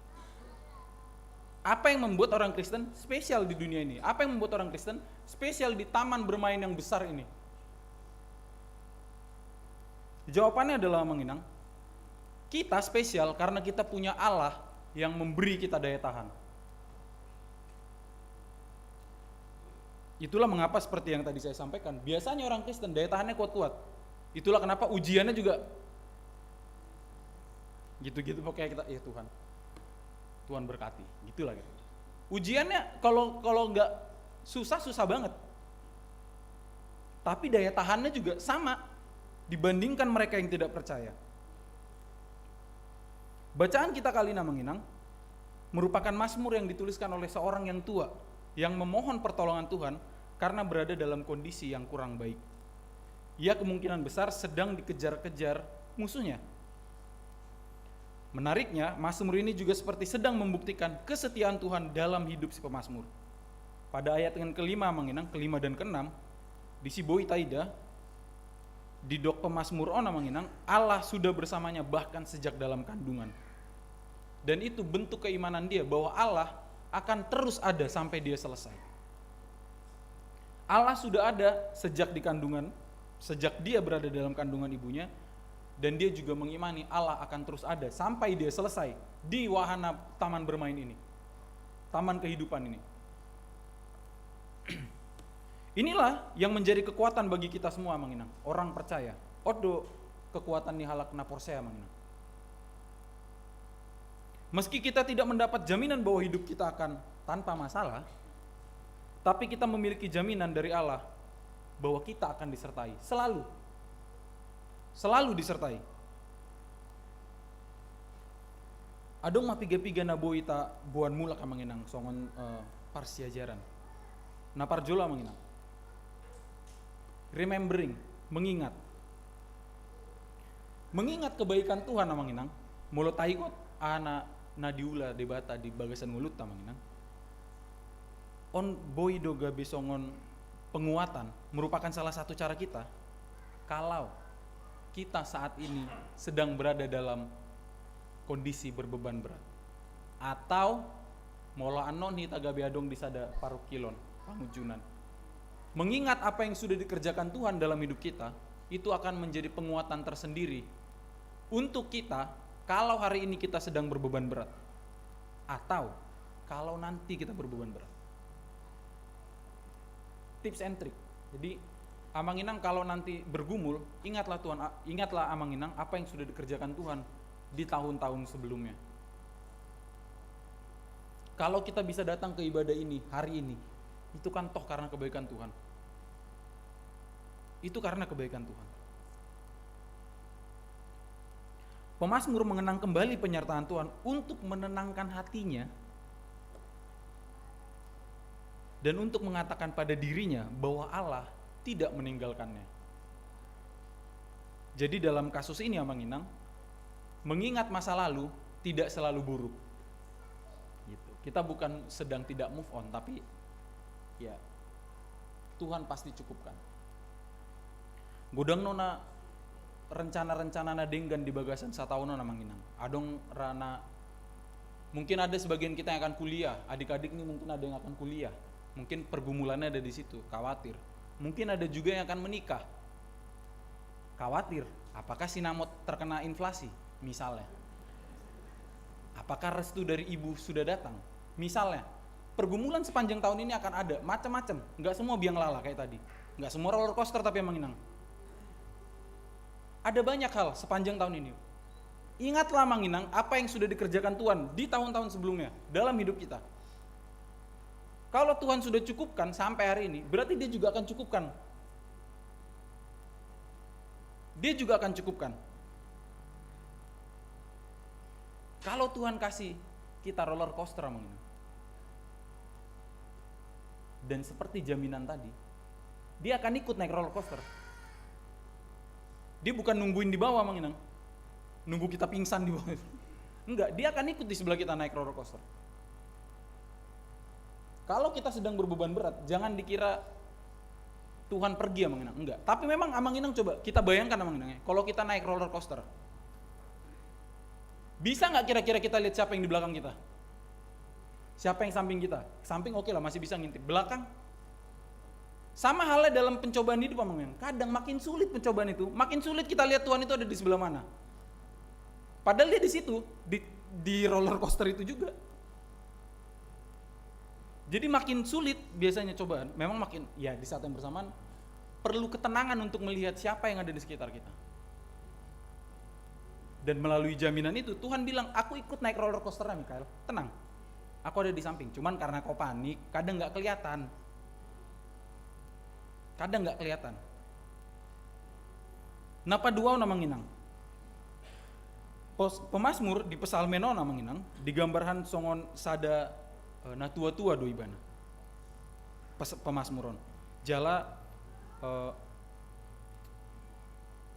Apa yang membuat orang Kristen spesial di dunia ini? Apa yang membuat orang Kristen spesial di taman bermain yang besar ini? Jawabannya adalah, Amang Inang, kita spesial karena kita punya Allah yang memberi kita daya tahan. Itulah mengapa seperti yang tadi saya sampaikan, biasanya orang Kristen daya tahannya kuat-kuat. Itulah kenapa ujiannya juga gitu-gitu, pokoknya kita, "Ya Tuhan, Tuhan berkati," gitulah gitu. Ujiannya kalau, kalau nggak susah, susah banget. Tapi daya tahannya juga sama dibandingkan mereka yang tidak percaya. Bacaan kita kali ini, Amang Inang, merupakan mazmur yang dituliskan oleh seorang yang tua yang memohon pertolongan Tuhan karena berada dalam kondisi yang kurang baik. Ia kemungkinan besar sedang dikejar-kejar musuhnya. Menariknya, mazmur ini juga seperti sedang membuktikan kesetiaan Tuhan dalam hidup si pemazmur. Pada ayat yang kelima, Amang Inang, kelima dan keenam, disi boi taida, didok pemazmur on, Amang Inang, Allah sudah bersamanya bahkan sejak dalam kandungan. Dan itu bentuk keimanan dia bahwa Allah akan terus ada sampai dia selesai. Allah sudah ada sejak di kandungan, sejak dia berada dalam kandungan ibunya, dan dia juga mengimani Allah akan terus ada sampai dia selesai di wahana taman bermain ini, taman kehidupan ini. Inilah yang menjadi kekuatan bagi kita semua, Amang Inang, orang percaya. On do kekuatan ni halak na porsea, Amang Inang. Meski kita tidak mendapat jaminan bahwa hidup kita akan tanpa masalah, tapi kita memiliki jaminan dari Allah bahwa kita akan disertai selalu. Selalu disertai. Adong ma piga-piga na boi taboan mulak, Amang Inang, songon, eh, parsiajaran. Na parjolo, Amang Inang, remembering, mengingat. Mengingat kebaikan Tuhan, Amang Inang, molo taingot aha na, na diula Debata di bagasan ngolunta, Amang Inang, on boi do gabe songon penguatan, merupakan salah satu cara kita kalau kita saat ini sedang berada dalam kondisi berbeban berat. Atau molo annon hita gabe adong di sada parungkilon, pangunjunan. Mengingat apa yang sudah dikerjakan Tuhan dalam hidup kita, itu akan menjadi penguatan tersendiri untuk kita kalau hari ini kita sedang berbeban berat atau kalau nanti kita berbeban berat. Tips and trick. Jadi, Amang Inang kalau nanti bergumul, ingatlah Tuhan, ingatlah Amang Inang apa yang sudah dikerjakan Tuhan di tahun-tahun sebelumnya. Kalau kita bisa datang ke ibadah ini hari ini, itu kan toh karena kebaikan Tuhan. Itu karena kebaikan Tuhan. Pemazmur mengenang kembali penyertaan Tuhan untuk menenangkan hatinya dan untuk mengatakan pada dirinya bahwa Allah tidak meninggalkannya. Jadi, dalam kasus ini, Amang Inang, mengingat masa lalu tidak selalu buruk. Gitu. Kita bukan sedang tidak move on, tapi ya, Tuhan pasti cukupkan. Godang nona rencana-rencana na denggan di bagasan sataon on, Amang Inang. Adong ra na, mungkin ada sebagian kita yang akan kuliah, adik-adik ini mungkin ada yang akan kuliah. Mungkin pergumulannya ada di situ, khawatir. Mungkin ada juga yang akan menikah. Khawatir, apakah sinamot terkena inflasi, misalnya. Apakah restu dari ibu sudah datang, misalnya. Pergumulan sepanjang tahun ini akan ada, macam-macam. Nggak semua biang lala kayak tadi. Nggak semua roller coaster, tapi, Amang Inang, ada banyak hal sepanjang tahun ini. Ingatlah, Amang Inang, apa yang sudah dikerjakan Tuhan di tahun-tahun sebelumnya dalam hidup kita. Kalau Tuhan sudah cukupkan sampai hari ini, berarti Dia juga akan cukupkan. Dia juga akan cukupkan. Kalau Tuhan kasih kita roller coaster, Amang Inang, dan seperti jaminan tadi, Dia akan ikut naik roller coaster. Dia bukan nungguin di bawah, Amang Inang. Nunggu kita pingsan di bawah. Enggak, Dia akan ikut di sebelah kita naik roller coaster. Kalau kita sedang berbeban berat, jangan dikira Tuhan pergi, Amang Inang. Enggak. Tapi memang, Amang Inang, coba kita bayangkan, Amang Inang, ya. Kalau kita naik roller coaster, bisa nggak kira-kira kita lihat siapa yang di belakang kita? Siapa yang samping kita? Samping oke lah, masih bisa ngintip. Belakang? Sama halnya dalam pencobaan hidup, Amang Inang. Kadang makin sulit pencobaan itu, makin sulit kita lihat Tuhan itu ada di sebelah mana. Padahal Dia di situ, di, di roller coaster itu juga. Jadi, makin sulit biasanya cobaan, memang makin, ya, di saat yang bersamaan perlu ketenangan untuk melihat siapa yang ada di sekitar kita. Dan melalui jaminan itu, Tuhan bilang, "Aku ikut naik roller coaster-nya, Mikael. Tenang. Aku ada di samping. Cuman karena kau panik, kadang nggak kelihatan." Kadang nggak kelihatan. Na paduahon, Amang Inang. Pos-, pemazmur di Psalmen on, Amang Inang, digambarkan songon sada, eh, na tua-tua do ibana. Pes-, pemazmur on. Jala, eh,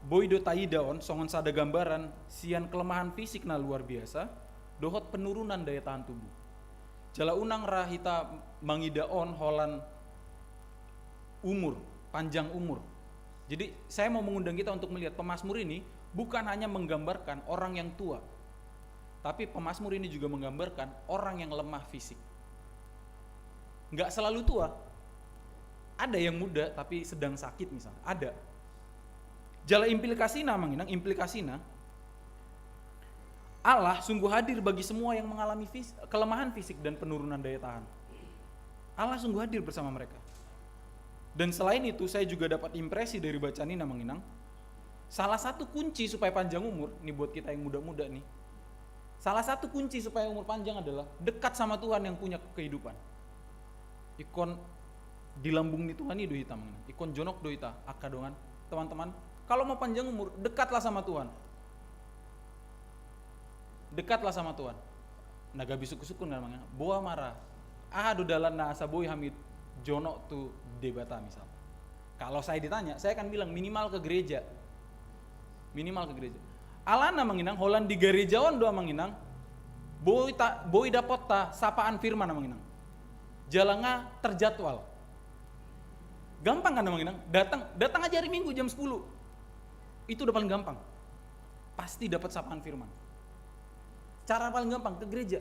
boi do taida on songon sada gambaran sian kelemahan fisik na luar biasa dohot penurunan daya tahan tubuh. Jala unang ra hita mangida on holan umur, panjang umur. Jadi, saya mau mengundang kita untuk melihat pemazmur ini bukan hanya menggambarkan orang yang tua, tapi pemazmur ini juga menggambarkan orang yang lemah fisik. Nggak selalu tua. Ada yang muda tapi sedang sakit, misalnya. Ada. Jala implikasina, Amang Inang, implikasina, Allah sungguh hadir bagi semua yang mengalami fis-, kelemahan fisik dan penurunan daya tahan. Allah sungguh hadir bersama mereka. Dan selain itu, saya juga dapat impresi dari bacaan ini, Amang Inang. Salah satu kunci supaya panjang umur, nih, buat kita yang muda-muda nih, salah satu kunci supaya umur panjang adalah dekat sama Tuhan yang punya kehidupan. Ingkon di lambung ni Tuhan i do hita, Amang Inang. Ingkon jonok do hita angka dongan. Teman-teman, kalau mau panjang umur, dekatlah sama Tuhan. Dekatlah sama Tuhan. Na gabe sungkun-sungkun kan, Amang Inang? Boha ma ra. Aha do dalanna asa boi hami jonok tu Debata, misal. Kalau saya ditanya, saya akan bilang minimal ke gereja. Minimal ke gereja. Alana, Amang Inang, holan di gereja on do, Amang Inang, boi ta-, boi dapotta sapaan firman, Amang Inang. Jala nga terjadwal. Gampang kan, Amang Inang? Datang, datang aja hari Minggu jam sepuluh. Itu udah paling gampang. Pasti dapat sapaan firman. Cara paling gampang, ke gereja.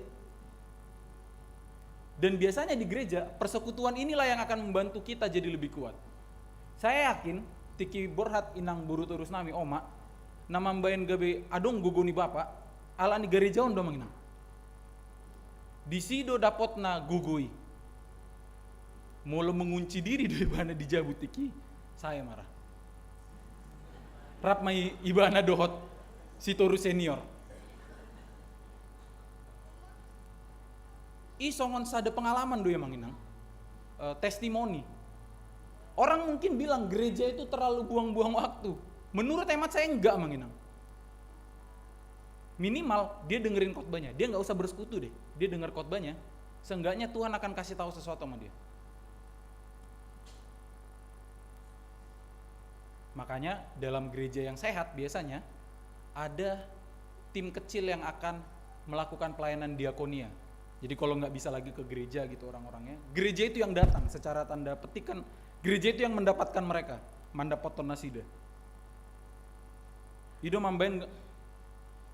Dan biasanya di gereja, persekutuan inilah yang akan membantu kita jadi lebih kuat. Saya yakin, Tingki borhat inang boru torus nami, oma, na mambaen gabe adong gogo ni bapa, ala ni gareja on do amang inang. Disi do dapotna gogo i. Molo mengunci diri do ibana di jabu tingki, sae ma ra. Rap ma i-, ibana dohot si toru senior. I songon sada pengalaman do i amang inang. Eh, testimoni. Orang mungkin bilang gereja itu terlalu buang-buang waktu. Menurut hemat saya enggak amang inang. Minimal dia dengerin khotbahnya. Dia nggak usah bersekutu deh. Dia dengar khotbahnya. Seenggaknya Tuhan akan kasih tahu sesuatu sama dia. Makanya dalam gereja yang sehat biasanya ada tim kecil yang akan melakukan pelayanan diakonia. Jadi kalau nggak bisa lagi ke gereja gitu orang-orangnya, gereja itu yang datang, secara tanda petik kan gereja itu yang mendapatkan mereka, mandapothon nasida. I do mambaen,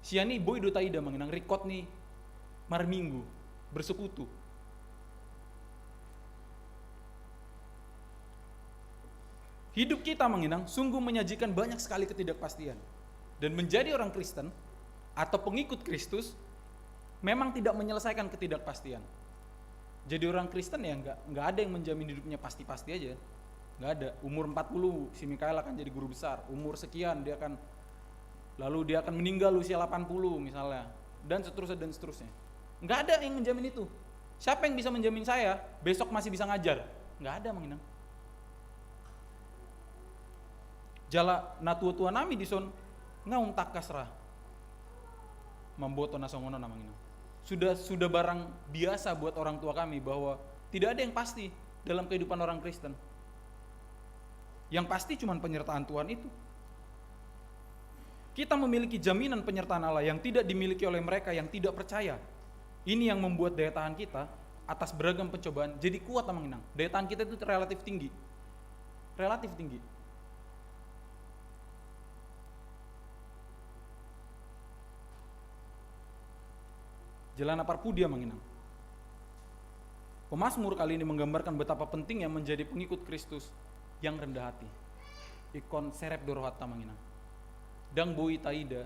sian i boi do taida amang inang, ringkot ni marminggu, bersekutu. Hidup kita amang inang sungguh menyajikan banyak sekali ketidakpastian. Dan menjadi orang Kristen atau pengikut Kristus memang tidak menyelesaikan ketidakpastian. Jadi orang Kristen ya nggak, nggak ada yang menjamin hidupnya pasti-pasti aja. Nggak ada. Umur empat puluh si Mikael akan jadi guru besar. Umur sekian dia akan, lalu dia akan meninggal usia delapan puluh misalnya. Dan seterusnya, dan seterusnya. Nggak ada yang menjamin itu. Siapa yang bisa menjamin saya besok masih bisa ngajar? Nggak ada amang inang. Jala na tua-tua nami dison, naung tangkas ra mamboto na songon on amang inang. Sudah, sudah barang biasa buat orang tua kami bahwa tidak ada yang pasti dalam kehidupan orang Kristen. Yang pasti cuman penyertaan Tuhan itu. Kita memiliki jaminan penyertaan Allah yang tidak dimiliki oleh mereka yang tidak percaya. Ini yang membuat daya tahan kita atas beragam pencobaan jadi kuat amang inang. Daya tahan kita itu relatif tinggi. Relatif tinggi. Jala na parpudi amang inang, pemazmur kali ini menggambarkan betapa pentingnya menjadi pengikut Kristus yang rendah hati. Ingkon serep do rohanta amang inang. Ndang boi taida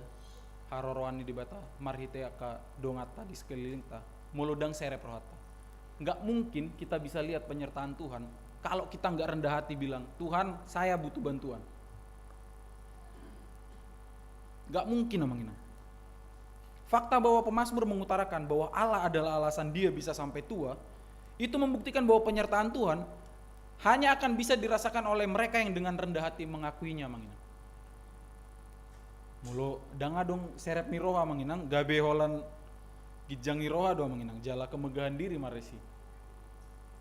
haroroan ni Debata marhite angka donganta di sekelilingta molo ndang serep rohanta. Nggak mungkin kita bisa lihat penyertaan Tuhan kalau kita nggak rendah hati bilang, "Tuhan, saya butuh bantuan." Nggak mungkin amang inang. Fakta bahwa pemazmur mengutarakan bahwa Allah adalah alasan dia bisa sampai tua, itu membuktikan bahwa penyertaan Tuhan hanya akan bisa dirasakan oleh mereka yang dengan rendah hati mengakuinya amang inang. Molo ndang adong serep ni roha amang inang, gabe holan ginjang ni roha do amang inang, jala kemegahan diri marisi.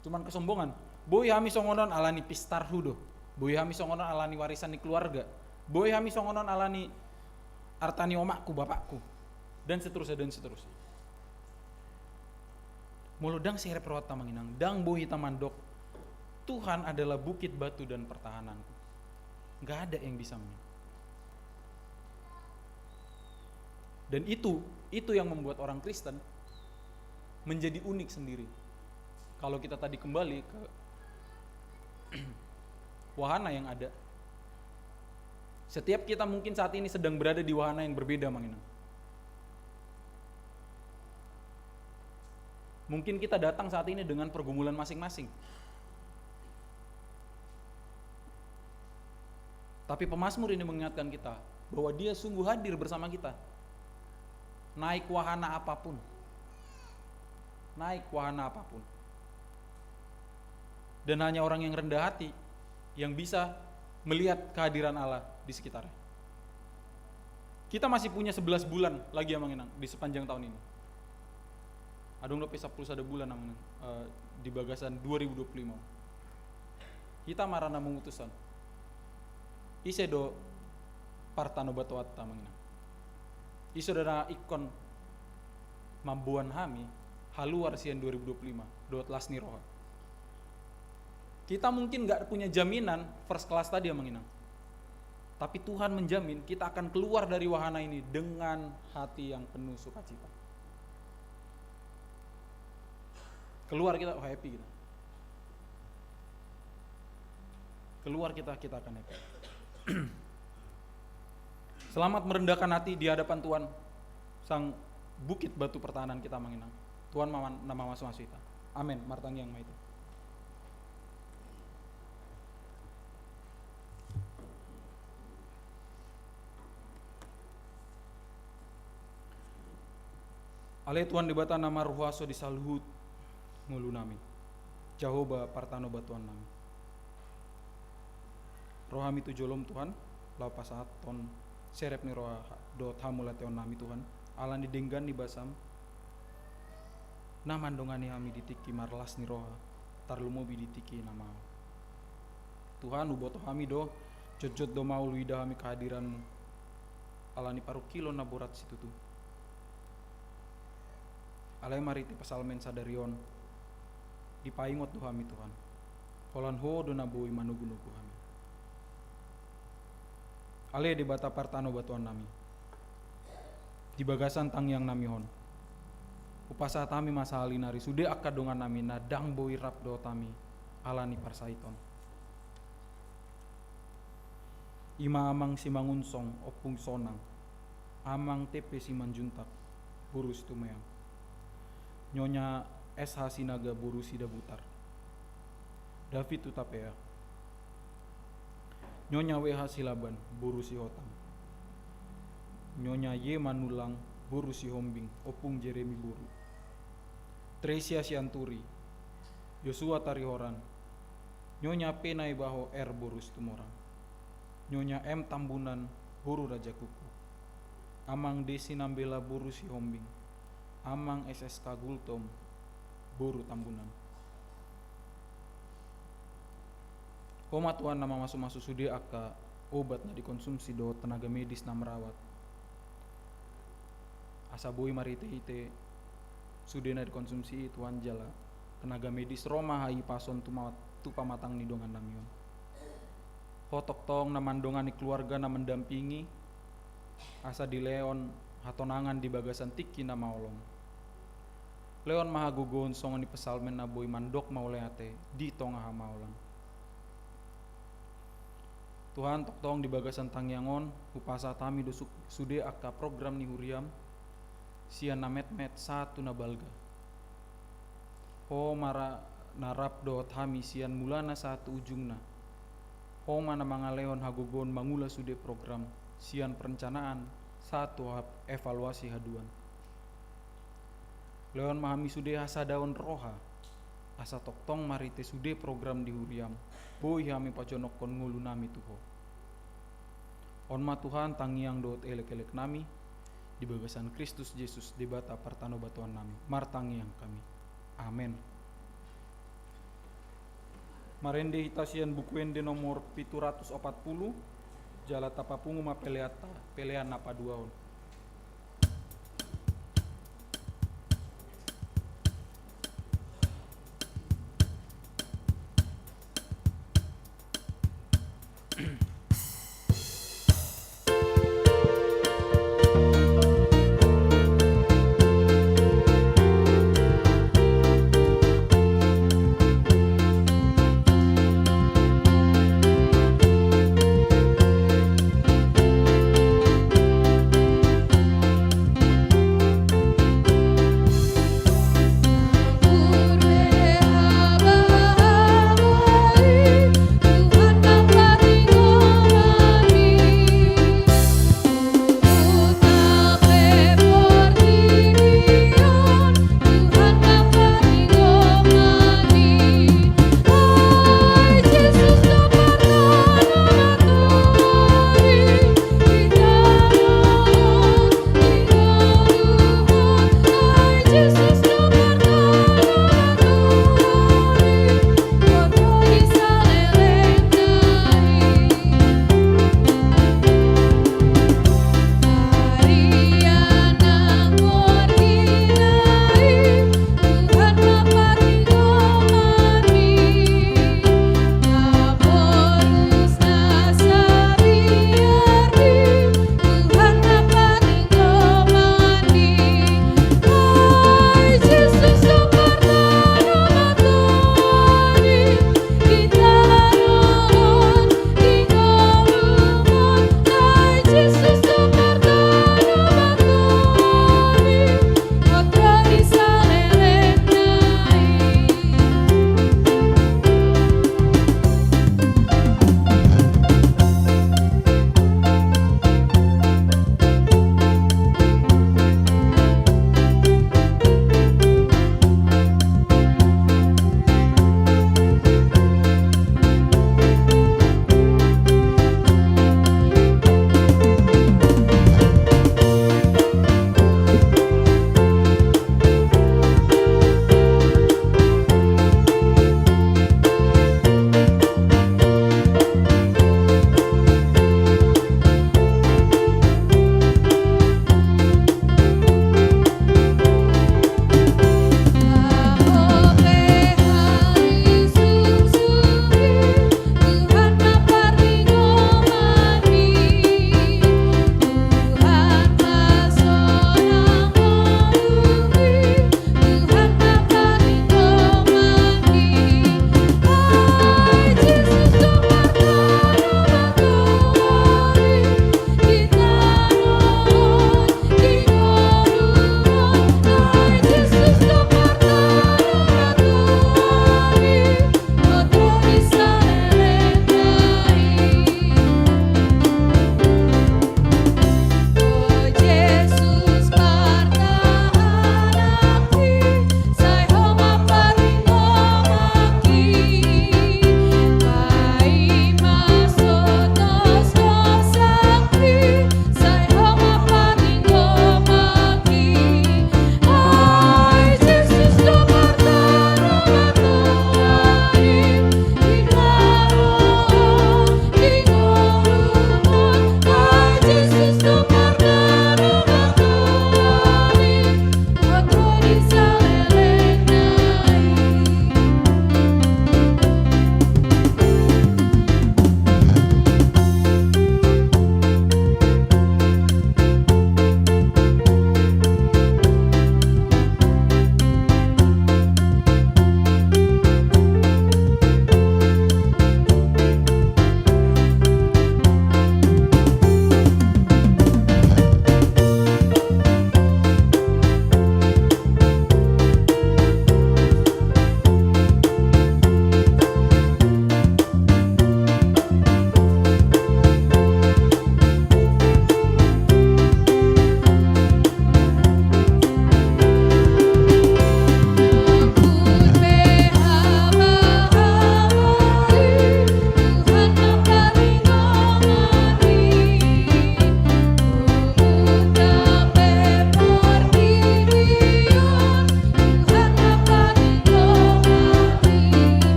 Cuman kesombongan. Boi hami songon on ala ni pistarhu do. Boi hami songon on ala ni warisan ni keluarga. Boi hami songon on ala ni arta ni omakku, bapakku. Dan seterusnya, dan seterusnya. Molo ndang serep rohanta amang inang, ndang boi hita mandok, "Tuhan adalah bukit, batu, dan pertahananku." Nggak ada yang bisa men-, dan itu, itu yang membuat orang Kristen menjadi unik sendiri. Kalau kita tadi kembali ke wahana yang ada, setiap kita mungkin saat ini sedang berada di wahana yang berbeda amang inang. Mungkin kita datang saat ini dengan pergumulan masing-masing. Tapi pemazmur ini mengingatkan kita bahwa Dia sungguh hadir bersama kita. Naik wahana apapun. Naik wahana apapun. Dan hanya orang yang rendah hati yang bisa melihat kehadiran Allah di sekitarnya. Kita masih punya sebelas bulan lagi amang inang di sepanjang tahun ini. Adong dope sampulu sada bulan amang inang, eh, di bagasan dua ribu dua puluh lima. Hita ma ra na memutuskan. Ise do partanobatoanta amang inang? Ise do na ingkon mamboan hami haluar sian dua ribu dua puluh lima dohot las ni roha? Kita mungkin nggak punya jaminan first class tadi amang inang. Tapi Tuhan menjamin kita akan keluar dari wahana ini dengan hati yang penuh sukacita. Keluar kita, oh, happy kita. Keluar kita, kita akan happy. Selamat merendahkan hati di hadapan Tuhan, sang bukit batu pertahanan kita, Amang Inang. Tuhan ma-, na mamasumasu hita. Amen. Martangiang ma hita. Ale Tuhan Debata na marhuaso di saluhut ngolunami, Jahowa partanobatoannami. Rohami tu jolom, Tuhan, laho pasahathon serep ni roha dohot hamauliateonnami, Tuhan, ala ni denggan ni basam na mandongani hami di tingki marlas ni roha, tarlumobi di tingki na maol. Tuhan, huboto hami do, jotjot do maol huida hami kehadiranmu, ala ni parungkilon na borat situtu. Alai marhite Psalmen sadari on, dipaingot do hami, Tuhan, holan Ho do na boi manogunogu hami. Ale Debata partanobatoannami, di bagasan tangiangnami on, hupasahat hami ma sahali nari sude angka dongannami na ndang boi rap dohot hami ala ni parsahiton. I ma Amang Simangunsong, Ompung Sonang, Amang Tempe Simanjuntak, boru Situmeang. Nyonya S H Sinaga, boru Sidabutar. David Hutapea. Nyonya W H Silaban, boru Sihotang. Nyonya Y Manullang, boru Sihombing, Ompung Jeremy boru. Tresia Sianturi, Yosua Tarihoran, Nyonya P Naibaho R boru Situmorang, Nyonya M Tambunan boru Rajakuku, Amang D Sinambela boru Sihombing, Amang S S K Gultom boru Tambunan. Ho ma Tuhan na mamasumasu sude angka obat na dikonsumsi dohot tenaga medis na merawat. Asa boi marhitehite sude na dikonsumsi i, Tuhan, jala tenaga medis ro ma hahipason tu ma-, tu pamatang ni dongannami on. Ho tongtong na mandongani keluarga na mendampingi, asa dilehon hatonangan di bagasan tingki na maol on. Lehon ma hagogoon songon i Psalmen na boi mandok mauliate di tonga hamaolan. Tuhan, tongtong di bagasan tangiang on, hupasahat hami do su-, sude angka program ni huriam, sian na metmet sahat tu na balga. Ho ma ra-, na rap dohot hami sian mulana sahat tu ujungna. Ho ma na mangalehon hagogoon mangula sude program, sian perencanaan sahat tu hap-, evaluasi haduan. Lehon ma hami sude hasadaon roha, asa tongtong marhite sude program di huriam, boi hami pajonokkon ngolunami tu Ho. On ma Tuhan tangiang dohot elekeleknami, di bagasan Kristus Jesus Debata partanobatoannami, martangiang hami. Amen. Marende hita sian Buku Ende nomor pitu ratus opat pulu, jala tapapungu ma peleanta, pelean na paduahon.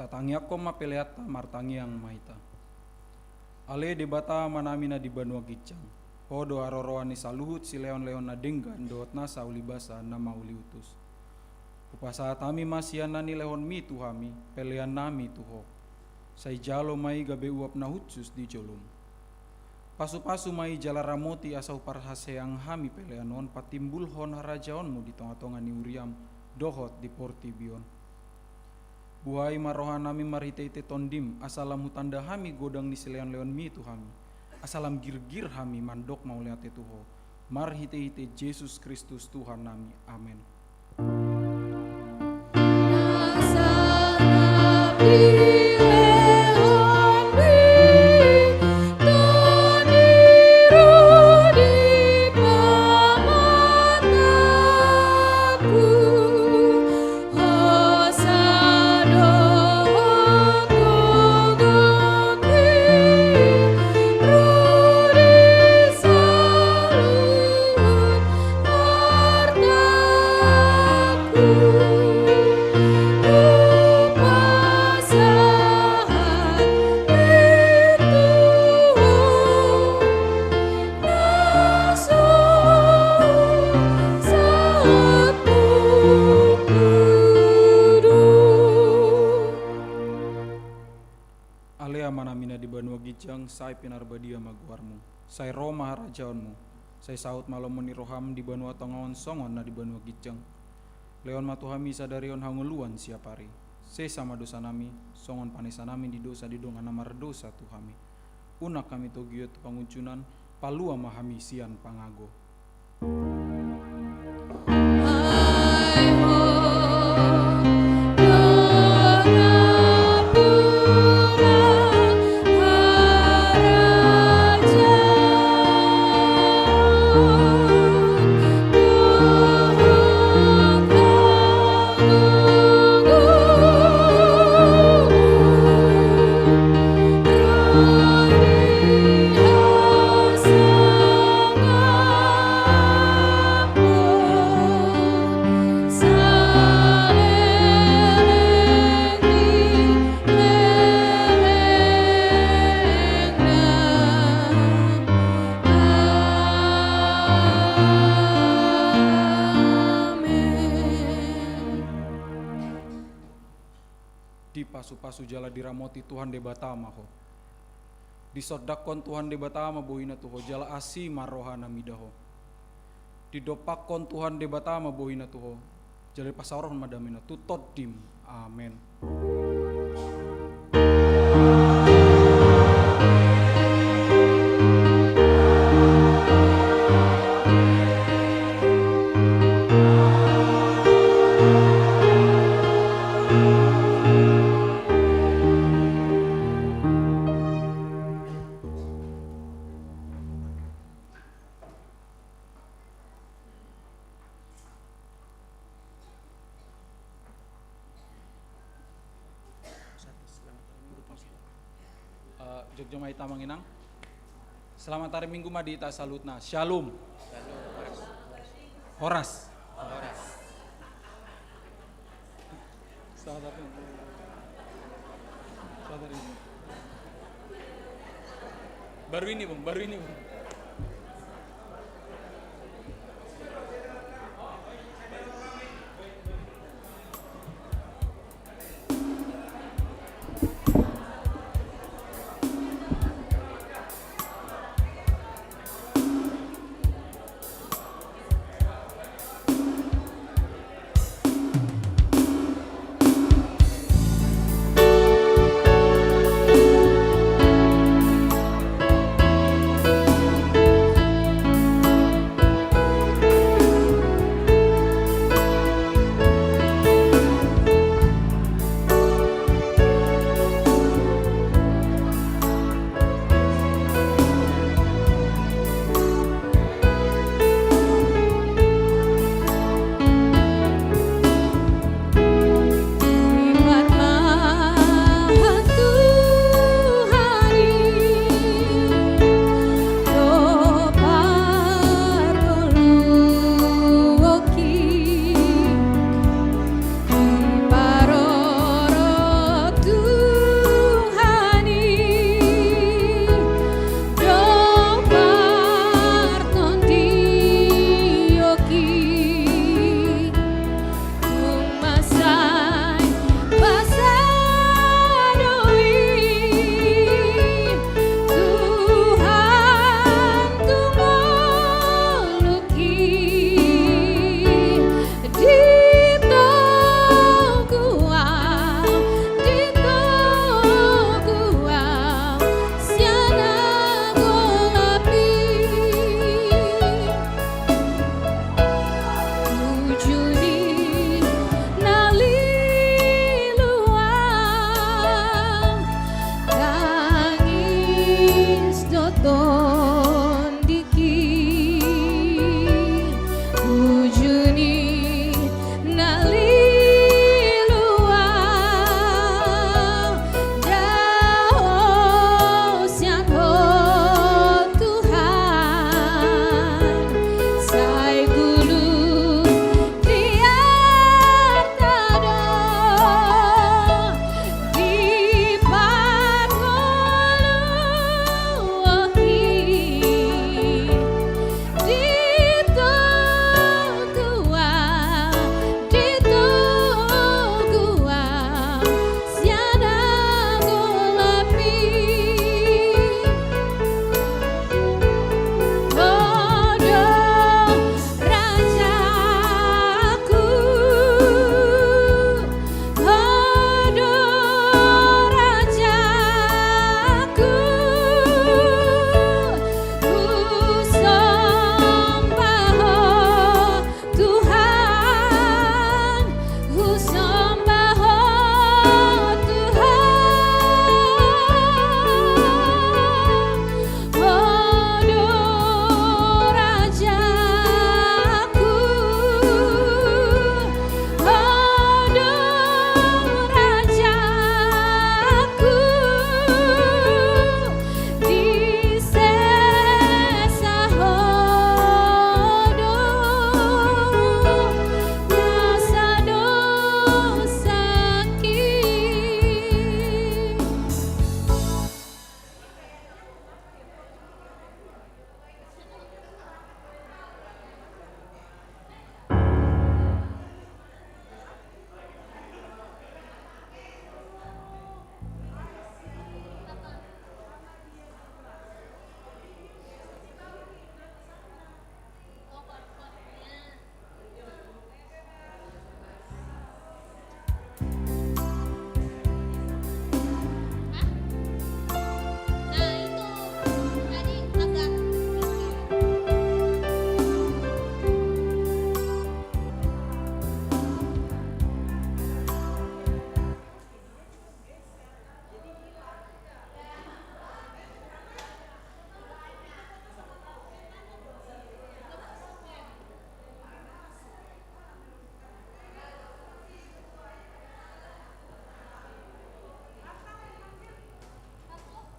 Tatangiangkon ma peleanta, martangiang ma hita. Ale Debata Amanami na di banua ginjang, Ho do haroroan ni saluhut silehonlehon na denggan dohot nasa ulibasa na mauliutus. Hupasahat hami ma sian na nilehonMi tu hami peleannami tu Ho. Sai jalo ma i gabe uap na hushus di joloM. Pasupasu ma i jala ramoti asa huparhaseang hami pelean on patimbulhon harajaonMu di tongatonga ni huriaM dohot di portibi on. Buhai ma rohanami marhitehite TondiM, asa lam hutanda hami godang ni silehonlehonMi tu hami, asa lam girgir hami mandok mauliate tu Ho, marhitehite Jesus Kristus Tuhannami. Amen. Ale Amanami na di banua ginjang, sai pinarbadia ma goarMu. Sai ro ma harajaonMu. Sai saut ma lomo ni rohaM di banua tonga on songon na di banua ginjang. Lehon ma tu hami sadari on hangoluan siapari. Sesa ma dosanami, songon panesanami di dosa di dongan na mardosa tu hami. Unang hami togihon tu pangunjunan, palua ma hami sian pangago. Amen. Dipasupasu jala diramoti Tuhan Debata ma ho. Disondangkon Tuhan Debata ma bohiNa tu ho, jala asi ma rohaNa mida ho. Didompakkon Tuhan Debata ma bohiNa tu ho, jala dipasaorhon ma dameNa tu tondiM. Amen. Eh, jogja ma hita amang inang. Selamat hari Minggu ma di hita saluhutna. Shalom. Horas. Selamat hari Minggu. Selamat hari Minggu. Baru ini, Bung, baru ini, Bung.